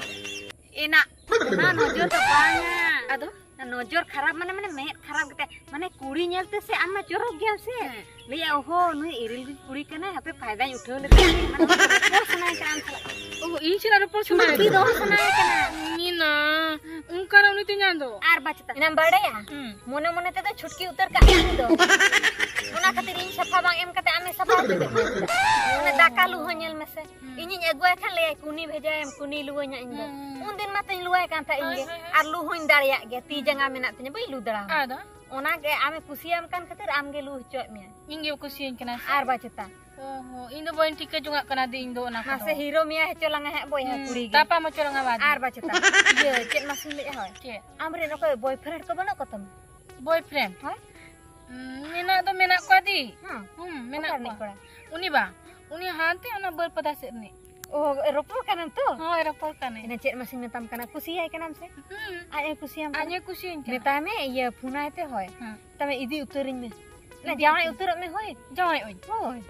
ᱮᱱᱟ, ᱚᱱᱟ ᱱᱚᱡᱚᱨ ᱫᱚ ᱵᱟᱝᱟ᱾ ᱟᱫᱚ? ᱱᱚᱡᱚᱨ ᱠᱷᱟᱨᱟᱯ ᱢᱟᱱᱮ, ᱢᱟᱱᱮ ᱢᱮᱫ ᱠᱷᱟᱨᱟᱯ ᱜᱮᱛᱟᱭᱟ᱾ ᱢᱟᱱᱮ ᱠᱩᱲᱤ ᱧᱮᱞᱛᱮ ᱥᱮ ᱟᱢ ᱢᱟ ᱪᱚᱨᱚᱠ ᱜᱮᱭᱟᱢ ᱥᱮ᱾ ᱦᱮᱸ᱾ ᱞᱟᱹᱭᱟ, "ᱚᱦᱚ, ᱱᱩᱭ ᱤᱨᱤᱞ ᱜᱮ ᱠᱩᱲᱤ ᱠᱟᱱᱟᱭ, ᱦᱟᱯᱮ ᱯᱷᱟᱭᱫᱟᱧ ᱩᱴᱷᱟᱹᱣ ᱞᱮᱜᱮ᱾" ᱢᱟᱱᱮ ᱨᱚᱯᱚᱲ ᱥᱟᱱᱟᱭᱮ ᱠᱟᱱᱟ ᱟᱢ ᱥᱟᱞᱟᱜ᱾ ᱚ, ᱤᱧ ᱥᱟᱞᱟᱜ ᱨᱚᱯᱚᱲ ᱥᱟᱱᱟᱭᱮ ᱪᱷᱩᱴᱠᱤ ᱠᱟᱱᱟ? ᱫᱚᱦᱚ ᱥᱟᱱᱟᱭᱮ ᱠᱟᱱᱟ᱾ ᱢᱤᱱᱟ, ᱚᱱᱠᱟᱨᱮ ᱩᱱᱤ ᱛᱮᱧᱟᱝ ᱫᱚ᱾ ᱟᱨ ᱵᱟᱪᱮᱛᱟ, ᱮᱱᱟᱢ ᱵᱟᱲᱟᱭᱟ? ᱦᱩᱸ᱾ ᱢᱚᱱᱮ ᱢᱚᱱᱮ ᱛᱮᱫᱚ ᱪᱷᱩᱴᱠᱤ ᱩᱛᱟᱹᱨ ᱠᱟᱜ ᱠᱟᱱ ᱫᱚ᱾ ᱚᱱᱟ ᱠᱷᱟᱹᱛᱤᱨ ᱤᱧ ᱥᱟᱯᱷᱟ ᱵᱟᱝ ᱮᱢ ᱠᱟᱛᱮ ᱟᱢᱮ ᱥᱟᱯᱷᱟ ᱦᱚᱪᱚ ᱠᱮᱫ ᱢᱮᱭᱟ᱾ ᱚᱱᱮ ᱫᱟᱠᱟ ᱞᱩ ᱦᱚᱸ ᱧᱮᱞ ᱢᱮᱥᱮ᱾ ᱦᱩᱸ᱾ ᱤᱧᱤᱧ ᱟᱹᱜᱩᱣᱟᱭ ᱠᱷᱟᱱ ᱞᱟᱹᱭᱟᱭ, "ᱠᱩᱱᱤ ᱵᱷᱮᱡᱟᱭᱮᱢ, ᱠᱩᱱᱤ ᱞᱩᱣᱟᱹᱧᱟ ᱤᱧ ᱫᱚ᱾" ᱦᱩᱸ᱾ ᱩᱱᱫᱤᱱ ᱢᱟᱛᱚᱧ ᱞᱩᱣᱟᱭ ᱠᱟᱱ ᱛᱟᱦᱮᱸᱫ ᱤᱧ ᱦᱳᱭ, ᱜᱮ᱾ ᱦᱳᱭ, ᱦᱳᱭ᱾ ᱟᱨ ᱞᱩ ᱦᱚᱸᱧ ᱫᱟᱲᱮᱭᱟᱜ ᱜᱮᱭᱟ, ᱛᱤ ᱡᱟᱸᱜᱟ ᱢᱮᱱᱟᱜ ᱛᱤᱧᱟ, ᱵᱟᱹᱧ ᱞᱩ ᱫᱟᱲᱮᱭᱟᱜᱼᱟ᱾ ᱟᱫᱚ? ᱚᱱᱟ ᱜᱮ ᱟᱢᱮ ᱠᱩᱥᱤᱭᱟᱢ ᱠᱟᱱ ᱠᱷᱟᱹᱛᱤᱨ ᱟᱢ ᱜᱮ ᱞᱩ ᱦᱚᱪᱚᱭᱮᱫ ᱢᱮᱭᱟ᱾ ᱤᱧ ᱜᱮ ᱠᱩᱥᱤᱭᱟᱹᱧ ᱠᱟᱱᱟ ᱥᱮ? ᱟᱨ ᱵᱟᱪᱮᱛᱟ᱾ ᱚ ᱦᱚᱸ, ᱤᱧ ᱫᱚ ᱵᱟᱹᱧ ᱴᱷᱤᱠᱟᱹ ᱡᱚᱝᱟᱜ ᱠᱟᱱᱟ ᱫᱤ, ᱤᱧ ᱫᱚ ᱚᱱᱟ ᱠᱚᱫᱚ᱾ ᱢᱟᱥᱮ ᱦᱤᱨᱳ ᱢᱮᱭᱟ ᱦᱚᱪᱚ ᱞᱟᱝᱟ ᱦᱟᱸᱜ ᱵᱚᱭᱦᱟ ᱦᱩᱸ, ᱠᱩᱲᱤ ᱜᱮ᱾ ᱛᱟᱯᱟᱢ ᱦᱚᱪᱚ ᱞᱟᱝᱟ ᱵᱟᱫ᱾ ᱟᱨ ᱵᱟᱪᱮᱛᱟ᱾ ᱤᱭᱟᱹ, ᱪᱮᱫ ᱢᱟᱥᱮᱧ ᱞᱟᱹᱭᱮᱫᱼᱟ, ᱦᱳᱭ᱾ ᱪᱮᱫ? ᱟᱢᱨᱮᱱ ᱚᱠᱚᱭ boyfriend ᱠᱚ ᱵᱟᱹᱱᱩᱜ ᱠᱚ ᱛᱟᱢᱟ? Boyfriend? ᱦᱳᱭ᱾ ᱦᱩᱸ, ᱢᱮᱱᱟᱜ ᱫᱚ ᱢᱮᱱᱟᱜ ᱠᱚᱣᱟ ᱫᱤ᱾ ᱦᱮᱸ? ᱦᱩᱸ, ᱢᱮᱱᱟᱜ ᱚᱠᱟ ᱨᱤᱱᱤᱡ ᱠᱚᱣᱟ᱾ ᱠᱚᱲᱟ? ᱩᱱᱤ ᱵᱟ, ᱩᱱᱤ ᱦᱟᱱᱛᱮ ᱚᱱᱟ ᱵᱟᱹᱨᱯᱟᱫᱟ ᱥᱮᱫ ᱨᱤᱱᱤᱡ᱾ ᱚ, ᱨᱚᱯᱚᱲ ᱠᱟᱱᱟᱢ ᱛᱚ? ᱦᱳᱭ, ᱨᱚᱯᱚᱲ ᱠᱟᱹᱱᱟᱹᱧ᱾ ᱮᱱᱟ ᱪᱮᱫ ᱢᱟᱥᱮᱧ ᱢᱮᱛᱟᱢ ᱠᱟᱱᱟ, ᱠᱩᱥᱤᱭᱟᱭ ᱠᱟᱱᱟᱢ ᱥᱮ? ᱦᱩᱸ᱾ ᱟᱡ ᱮ ᱠᱩᱥᱤᱭᱟᱢ ᱠᱟᱱᱟ? ᱟᱡ ᱮ ᱠᱩᱥᱤᱭᱟᱹᱧ ᱠᱟᱱᱟ᱾ ᱢᱮᱛᱟᱭ ᱢᱮ, ᱤᱭᱟᱹ, ᱯᱷᱳᱱᱟᱭ ᱛᱮ, ᱦᱳᱭ᱾ ᱦᱮᱸ᱾ ᱢᱮᱛᱟᱭ ᱢᱮ, ᱤᱫᱤ ᱩᱛᱟᱹᱨᱤᱧ ᱢᱮ᱾ ᱤᱫᱤ ᱡᱟᱶᱟᱭ ᱩᱛᱟᱹᱨ᱾ ᱩᱛᱟᱹᱨᱚᱜ ᱢᱮ, ᱦᱳᱭ᱾ ᱡᱟᱶᱟᱭᱚᱜ ᱟᱹᱧ᱾ ᱦᱳᱭ᱾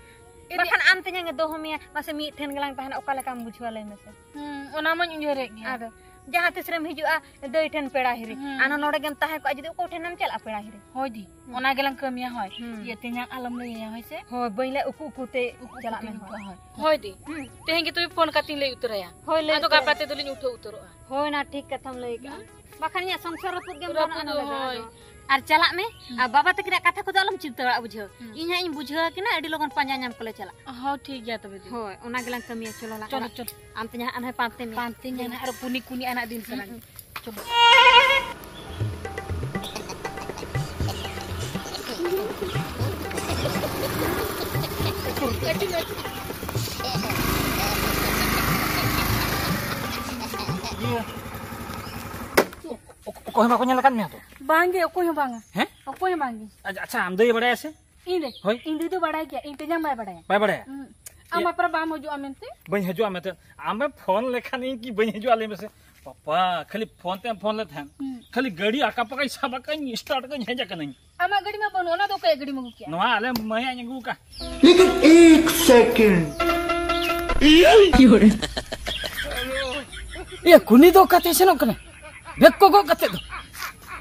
ᱤᱫᱤ ᱵᱟᱠᱷᱟᱱ ᱟᱢ ᱛᱮᱧᱟᱝ ᱮ ᱫᱚᱦᱚ ᱢᱮᱭᱟ, ᱢᱟᱥᱮ ᱢᱤᱫ ᱴᱷᱮᱱ ᱜᱮᱞᱟᱝ ᱛᱟᱦᱮᱱᱟ, ᱚᱠᱟ ᱞᱮᱠᱟᱢ ᱵᱩᱡᱷᱟᱹᱣᱟ ᱞᱟᱹᱭ ᱢᱮᱥᱮ? ᱦᱩᱸ, ᱚᱱᱟ ᱢᱟᱧ ᱩᱭᱦᱟᱹᱨᱮᱫ ᱜᱮᱭᱟ᱾ ᱟᱫᱚ ᱡᱟᱦᱟᱸ ᱛᱤᱥ ᱨᱮᱢ ᱦᱤᱡᱩᱜᱼᱟ ᱫᱟᱹᱭ ᱴᱷᱮᱱ ᱯᱮᱲᱟ ᱦᱤᱨᱤ᱾ ᱦᱩᱸ᱾ ᱟᱨ ᱱᱚᱰᱮ ᱜᱮᱢ ᱛᱟᱦᱮᱸ ᱠᱚᱜᱼᱟ, ᱡᱩᱫᱤ ᱚᱠᱚᱭ ᱴᱷᱮᱱᱮᱢ ᱪᱟᱞᱟᱜᱼᱟ ᱯᱮᱲᱟ ᱦᱤᱨᱤ? ᱦᱳᱭ ᱫᱤ, ᱦᱩᱸ᱾ ᱚᱱᱟ ᱜᱮᱞᱟᱝ ᱠᱟᱹᱢᱤᱭᱟ᱾ ᱦᱳᱭ᱾ ᱦᱩᱸ᱾ ᱤᱭᱟᱹ, ᱛᱮᱧᱟᱝ ᱟᱞᱚᱢ ᱞᱟᱹᱭᱟᱭᱟ, ᱦᱳᱭ ᱥᱮ? ᱦᱳᱭ, ᱵᱟᱹᱧ ᱞᱟᱹᱭᱟ, ᱩᱠᱩ ᱩᱠᱩ ᱛᱮ ᱩᱠᱩ ᱪᱟᱞᱟᱜ ᱩᱠᱩ ᱢᱮ, ᱛᱮᱧ ᱦᱳᱭ᱾ ᱩᱠᱩ, ᱦᱳᱭ᱾ ᱦᱳᱭ ᱫᱤ, ᱦᱩᱸ᱾ ᱛᱮᱦᱮᱧ ᱜᱮ ᱛᱚᱵᱮ ᱯᱷᱳᱱ ᱠᱟᱛᱮᱧ ᱞᱟᱹᱭ ᱩᱛᱟᱹᱨᱟᱭᱟ᱾ ᱦᱳᱭ, ᱞᱟᱹᱭ ᱟᱫᱚ ᱩᱛᱟᱹᱨ ᱜᱟᱯᱟ ᱟᱭ᱾ ᱛᱮᱫᱚᱞᱤᱧ ᱩᱴᱷᱟᱹᱣ ᱩᱛᱟᱹᱨᱚᱜᱼᱟ᱾ ᱦᱳᱭ, ᱚᱱᱟ ᱴᱷᱤᱠ ᱠᱟᱛᱷᱟᱢ ᱞᱟᱹᱭ ᱠᱟᱜᱼᱟ᱾ ᱦᱩᱸ᱾ ᱵᱟᱠᱷᱟᱱ ᱤᱧᱟᱹᱜ ᱥᱚᱝᱥᱟᱨ ᱨᱟᱹᱯᱩᱫ ᱜᱮᱢ ᱨᱟᱹᱯᱩᱫ, ᱜᱟᱱᱚᱜᱼᱟ ᱱᱚᱰᱮ ᱫᱚ ᱦᱳᱭ᱾ ᱟᱫᱚ᱾ ᱟᱨ ᱪᱟᱞᱟᱜ ᱢᱮ, ᱦᱩᱸ᱾ ᱟᱨ ᱵᱟᱵᱟ ᱛᱟᱹᱠᱤᱱᱟᱜ ᱠᱟᱛᱷᱟ ᱠᱚᱫᱚ ᱟᱞᱚᱢ ᱪᱤᱱᱛᱟᱹ ᱵᱟᱲᱟᱜᱼᱟ, ᱵᱩᱡᱷᱟᱹᱣ᱾ ᱦᱩᱸ᱾ ᱤᱧ ᱦᱟᱸᱜ ᱤᱧ ᱵᱩᱡᱷᱟᱹᱣ ᱟᱹᱠᱤᱱᱟ, ᱟᱹᱰᱤ ᱞᱚᱜᱚᱱ ᱯᱟᱸᱡᱟ ᱧᱟᱢ ᱠᱚᱞᱮ ᱪᱟᱞᱟᱜᱼᱟ᱾ ᱦᱚᱸ, ᱴᱷᱤᱠ ᱜᱮᱭᱟ ᱛᱚᱵᱮ ᱫᱤ᱾ ᱦᱳᱭ, ᱚᱱᱟ ᱜᱮᱞᱟᱝ ᱠᱟᱹᱢᱤᱭᱟ, ᱪᱚᱞᱚ ᱞᱟᱝ ᱪᱚᱞᱚ, ᱪᱟᱞᱟᱜ᱾ ᱪᱚᱞᱚ᱾ ᱟᱢ ᱛᱮᱧᱟᱝ ᱦᱟᱸᱜ ᱟᱨᱦᱚᱸ ᱯᱟᱱᱛᱮ ᱢᱮ᱾ ᱯᱟᱱᱛᱮ ᱧᱟᱢ ᱟᱨ ᱠᱩᱱᱤ ᱠᱩᱱᱤ ᱟᱱᱟᱜ ᱫᱤᱱ ᱠᱟᱱᱟ᱾ ᱦᱩᱸ᱾ ᱪᱚᱞᱚ᱾ ᱚᱠᱚᱭ ᱦᱚᱸ ᱵᱟᱠᱚ ᱧᱮᱞ ᱟᱠᱟᱫ ᱢᱮᱭᱟ ᱛᱚ? ᱵᱟᱝᱜᱮ, ᱚᱠᱚᱭ ᱦᱚᱸ ᱵᱟᱝᱟ᱾ ᱦᱮᱸ? ᱚᱠᱚᱭ ᱦᱚᱸ ᱵᱟᱝᱜᱮ᱾ ᱟᱪᱪᱷᱟ, ᱟᱪᱪᱷᱟ, ᱟᱢ ᱫᱟᱹᱭ ᱵᱟᱲᱟᱭᱟ ᱥᱮ? ᱤᱧ ᱨᱮ? ᱦᱳᱭ᱾ ᱤᱧ ᱫᱟᱹᱭ ᱫᱚ ᱵᱟᱲᱟᱭ ᱜᱮᱭᱟ, ᱤᱧ ᱛᱮᱧᱟᱝ ᱵᱟᱭ ᱵᱟᱲᱟᱭᱟ᱾ ᱵᱟᱭ ᱵᱟᱲᱟᱭᱟ? ᱦᱩᱸ᱾ ᱟᱢ ᱤᱭᱟᱹ᱾ ᱵᱟᱯᱞᱟ ᱵᱟᱢ ᱦᱤᱡᱩᱜᱼᱟ ᱢᱮᱱᱛᱮ? ᱵᱟᱹᱧ ᱦᱤᱡᱩᱜᱼᱟ ᱢᱮᱱᱛᱮ? ᱟᱢᱮ ᱯᱷᱳᱱ ᱞᱮᱠᱷᱟᱱ ᱤᱧ ᱠᱤ ᱵᱟᱹᱧ ᱦᱤᱡᱩᱜᱼᱟ, ᱞᱟᱹᱭ ᱢᱮᱥᱮ? ᱯᱟᱯᱟ, ᱠᱷᱟᱹᱞᱤ ᱯᱷᱳᱱ ᱛᱮᱢ ᱯᱷᱳᱱ ᱞᱮᱫ ᱛᱟᱦᱮᱸᱱ᱾ ᱦᱩᱸ᱾ ᱠᱷᱟᱹᱞᱤ ᱜᱟᱹᱰᱤ ᱟᱠᱟ ᱯᱟᱠᱟᱧ ᱥᱟᱵ ᱟᱠᱟᱫ, ᱥᱴᱟᱨᱴ ᱟᱠᱟᱫ, ᱦᱮᱡ ᱟᱠᱟᱱᱟᱹᱧ᱾ ᱟᱢᱟᱜ ᱜᱟᱹᱰᱤ ᱢᱟ ᱵᱟᱹᱱᱩᱜ, ᱚᱱᱟ ᱫᱚ ᱚᱠᱚᱭᱟᱜ ᱜᱟᱹᱰᱤᱢ ᱟᱹᱜᱩ ᱠᱮᱜᱼᱟ? ᱱᱚᱣᱟ ᱟᱞᱮ ᱢᱟᱹᱭᱟᱜ ᱤᱧ ᱟᱹᱜᱩ ᱟᱠᱟᱫ᱾ ᱞᱮᱠᱤᱱ ᱮᱠ ᱥᱮᱠᱮᱱᱰ᱾ ᱤᱭᱟᱹ, ᱠᱩᱱᱤ ᱫᱚ ᱚᱠᱟᱛᱮᱭ ᱥᱮᱱᱚᱜ ᱠᱟᱱᱟ? ᱵᱮᱜᱽ ᱠᱚ ᱜᱚᱜ ᱠᱟᱛᱮ ᱫᱚ᱾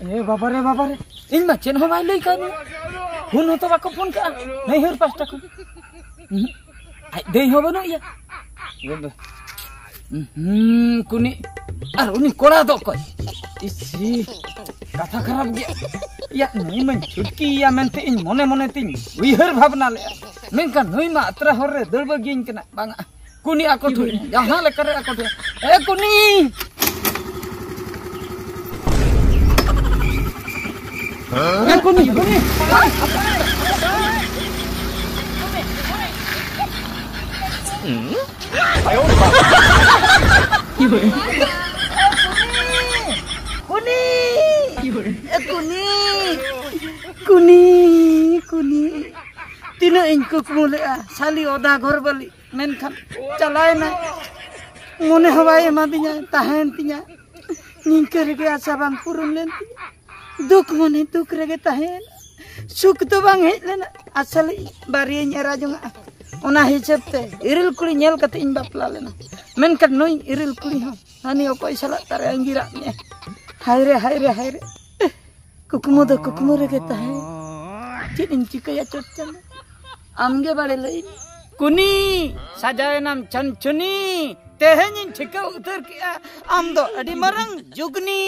ᱮ ᱵᱟᱵᱟ ᱨᱮ, ᱵᱟᱵᱟ ᱨᱮ, ᱤᱧ ᱢᱟ ᱪᱮᱫ ᱦᱚᱸ ᱵᱟᱭ ᱞᱟᱹᱭ ᱠᱟᱣᱫᱤᱧᱟ᱾ ᱯᱷᱳᱱ ᱦᱚᱸᱛᱚ ᱵᱟᱠᱚ ᱯᱷᱳᱱ ᱠᱟᱜᱼᱟ ᱱᱟᱹᱭᱦᱟᱹᱨ ᱯᱟᱦᱴᱟ ᱠᱷᱚᱱ᱾ ᱩᱸᱦᱩᱸ᱾ ᱟᱡ ᱫᱟᱹᱭ ᱦᱚᱸ ᱵᱟᱹᱱᱩᱜ ᱮᱭᱟ᱾ ᱩᱸᱦᱩᱸ, ᱠᱩᱱᱤ, ᱟᱨ ᱩᱱᱤ ᱠᱚᱲᱟ ᱫᱚ ᱚᱠᱚᱭ? ᱤᱥᱤ, ᱠᱟᱛᱷᱟ ᱠᱷᱟᱨᱟᱯ ᱜᱮᱭᱟ᱾ ᱭᱟ, ᱱᱩᱭ ᱢᱟᱧ ᱪᱷᱩᱴᱠᱤᱭᱮᱭᱟ ᱢᱮᱱᱛᱮ ᱤᱧ ᱢᱚᱱᱮ ᱢᱚᱱᱮ ᱛᱤᱧ ᱩᱭᱦᱟᱹᱨ ᱵᱷᱟᱵᱽᱱᱟ ᱞᱮᱜᱼᱟ, ᱢᱮᱱᱠᱷᱟᱱ ᱱᱩᱭ ᱢᱟ ᱟᱛᱨᱟ ᱦᱚᱨ ᱨᱮ ᱫᱟᱹᱲ ᱵᱟᱹᱜᱤᱭᱟᱹᱧ ᱠᱟᱱᱟ᱾ ᱵᱟᱝᱟ, ᱠᱩᱱᱤ ᱟᱠᱚ ᱴᱷᱮᱱ, ᱡᱟᱦᱟᱸ ᱞᱮᱠᱟᱨᱮ ᱟᱠᱚ ᱴᱷᱮᱱ᱾ ᱮ ᱠᱩᱱᱤ! ᱮ ᱠᱩᱱᱤ, ᱠᱩᱱᱤ! ᱠᱩᱱᱤ! ᱮ ᱠᱩᱱᱤ! ᱠᱩᱱᱤ! ᱠᱩᱱᱤ! ᱛᱤᱱᱟᱹᱜ ᱤᱧ ᱠᱩᱠᱢᱩ ᱞᱮᱜᱼᱟ, ᱥᱟᱞᱤ ᱚᱫᱟ ᱜᱷᱚᱨ ᱵᱟᱹᱞᱤ᱾ ᱢᱮᱱᱠᱷᱟᱱ ᱪᱟᱞᱟᱣᱮᱱᱟᱭ, ᱢᱚᱱᱮ ᱦᱚᱸ ᱵᱟᱭ ᱮᱢᱟᱫᱤᱧᱟ, ᱛᱟᱦᱮᱸᱭᱮᱱ ᱛᱤᱧᱟ᱾ ᱱᱤᱝᱠᱟᱹ ᱨᱮᱜᱮ ᱟᱥᱟ ᱵᱟᱝ ᱯᱩᱨᱩᱱ ᱞᱮᱱ ᱛᱤᱧᱟ᱾ ᱫᱩᱠ ᱢᱚᱱᱮ ᱫᱩᱠ ᱨᱮᱜᱮ ᱛᱟᱦᱮᱸᱭᱮᱱᱟ᱾ ᱥᱩᱠ ᱫᱚ ᱵᱟᱝ ᱦᱮᱡ ᱞᱮᱱᱟ᱾ ᱟᱥᱟ ᱞᱮᱫᱟᱹᱧ ᱵᱟᱨᱭᱟᱧ ᱮᱨᱟ ᱡᱚᱝᱟᱜᱼᱟ᱾ ᱚᱱᱟ ᱦᱤᱥᱟᱹᱵ ᱛᱮ ᱤᱨᱤᱞ ᱠᱩᱲᱤ ᱧᱮᱞ ᱠᱟᱛᱮ ᱤᱧ ᱵᱟᱯᱞᱟ ᱞᱮᱱᱟ᱾ ᱢᱮᱱᱠᱷᱟᱱ ᱱᱩᱭ ᱤᱨᱤᱞ ᱠᱩᱲᱤ ᱦᱚᱸ ᱦᱟᱹᱱᱤ ᱚᱠᱚᱭ ᱥᱟᱞᱟᱜ ᱛᱟᱨᱮ ᱟᱸᱜᱤᱨᱟᱜ ᱢᱮᱭᱟ? ᱦᱟᱭ ᱨᱮ, ᱦᱟᱭ ᱨᱮ, ᱦᱟᱭ ᱨᱮ᱾ ᱠᱩᱠᱢᱩ ᱫᱚ ᱠᱩᱠᱢᱩ ᱨᱮᱜᱮ ᱛᱟᱦᱮᱸ᱾ ᱪᱮᱫ ᱤᱧ ᱪᱤᱠᱟᱹᱭᱟ ᱪᱚᱴ ᱪᱟᱸᱫᱚ? ᱟᱢᱜᱮ ᱵᱟᱲᱮ ᱞᱟᱹᱭ ᱢᱮ᱾ ᱠᱩᱱᱤ, ᱥᱟᱡᱟᱣᱮᱱᱟᱢ ᱪᱷᱚᱱᱪᱷᱚᱱᱤ᱾ ᱛᱮᱦᱮᱧ ᱤᱧ ᱴᱷᱤᱠᱟᱹ ᱩᱛᱟᱹᱨ ᱠᱮᱜᱼᱟ, ᱟᱢ ᱫᱚ ᱟᱹᱰᱤ ᱢᱟᱨᱟᱝ ᱡᱩᱜᱽᱱᱤ᱾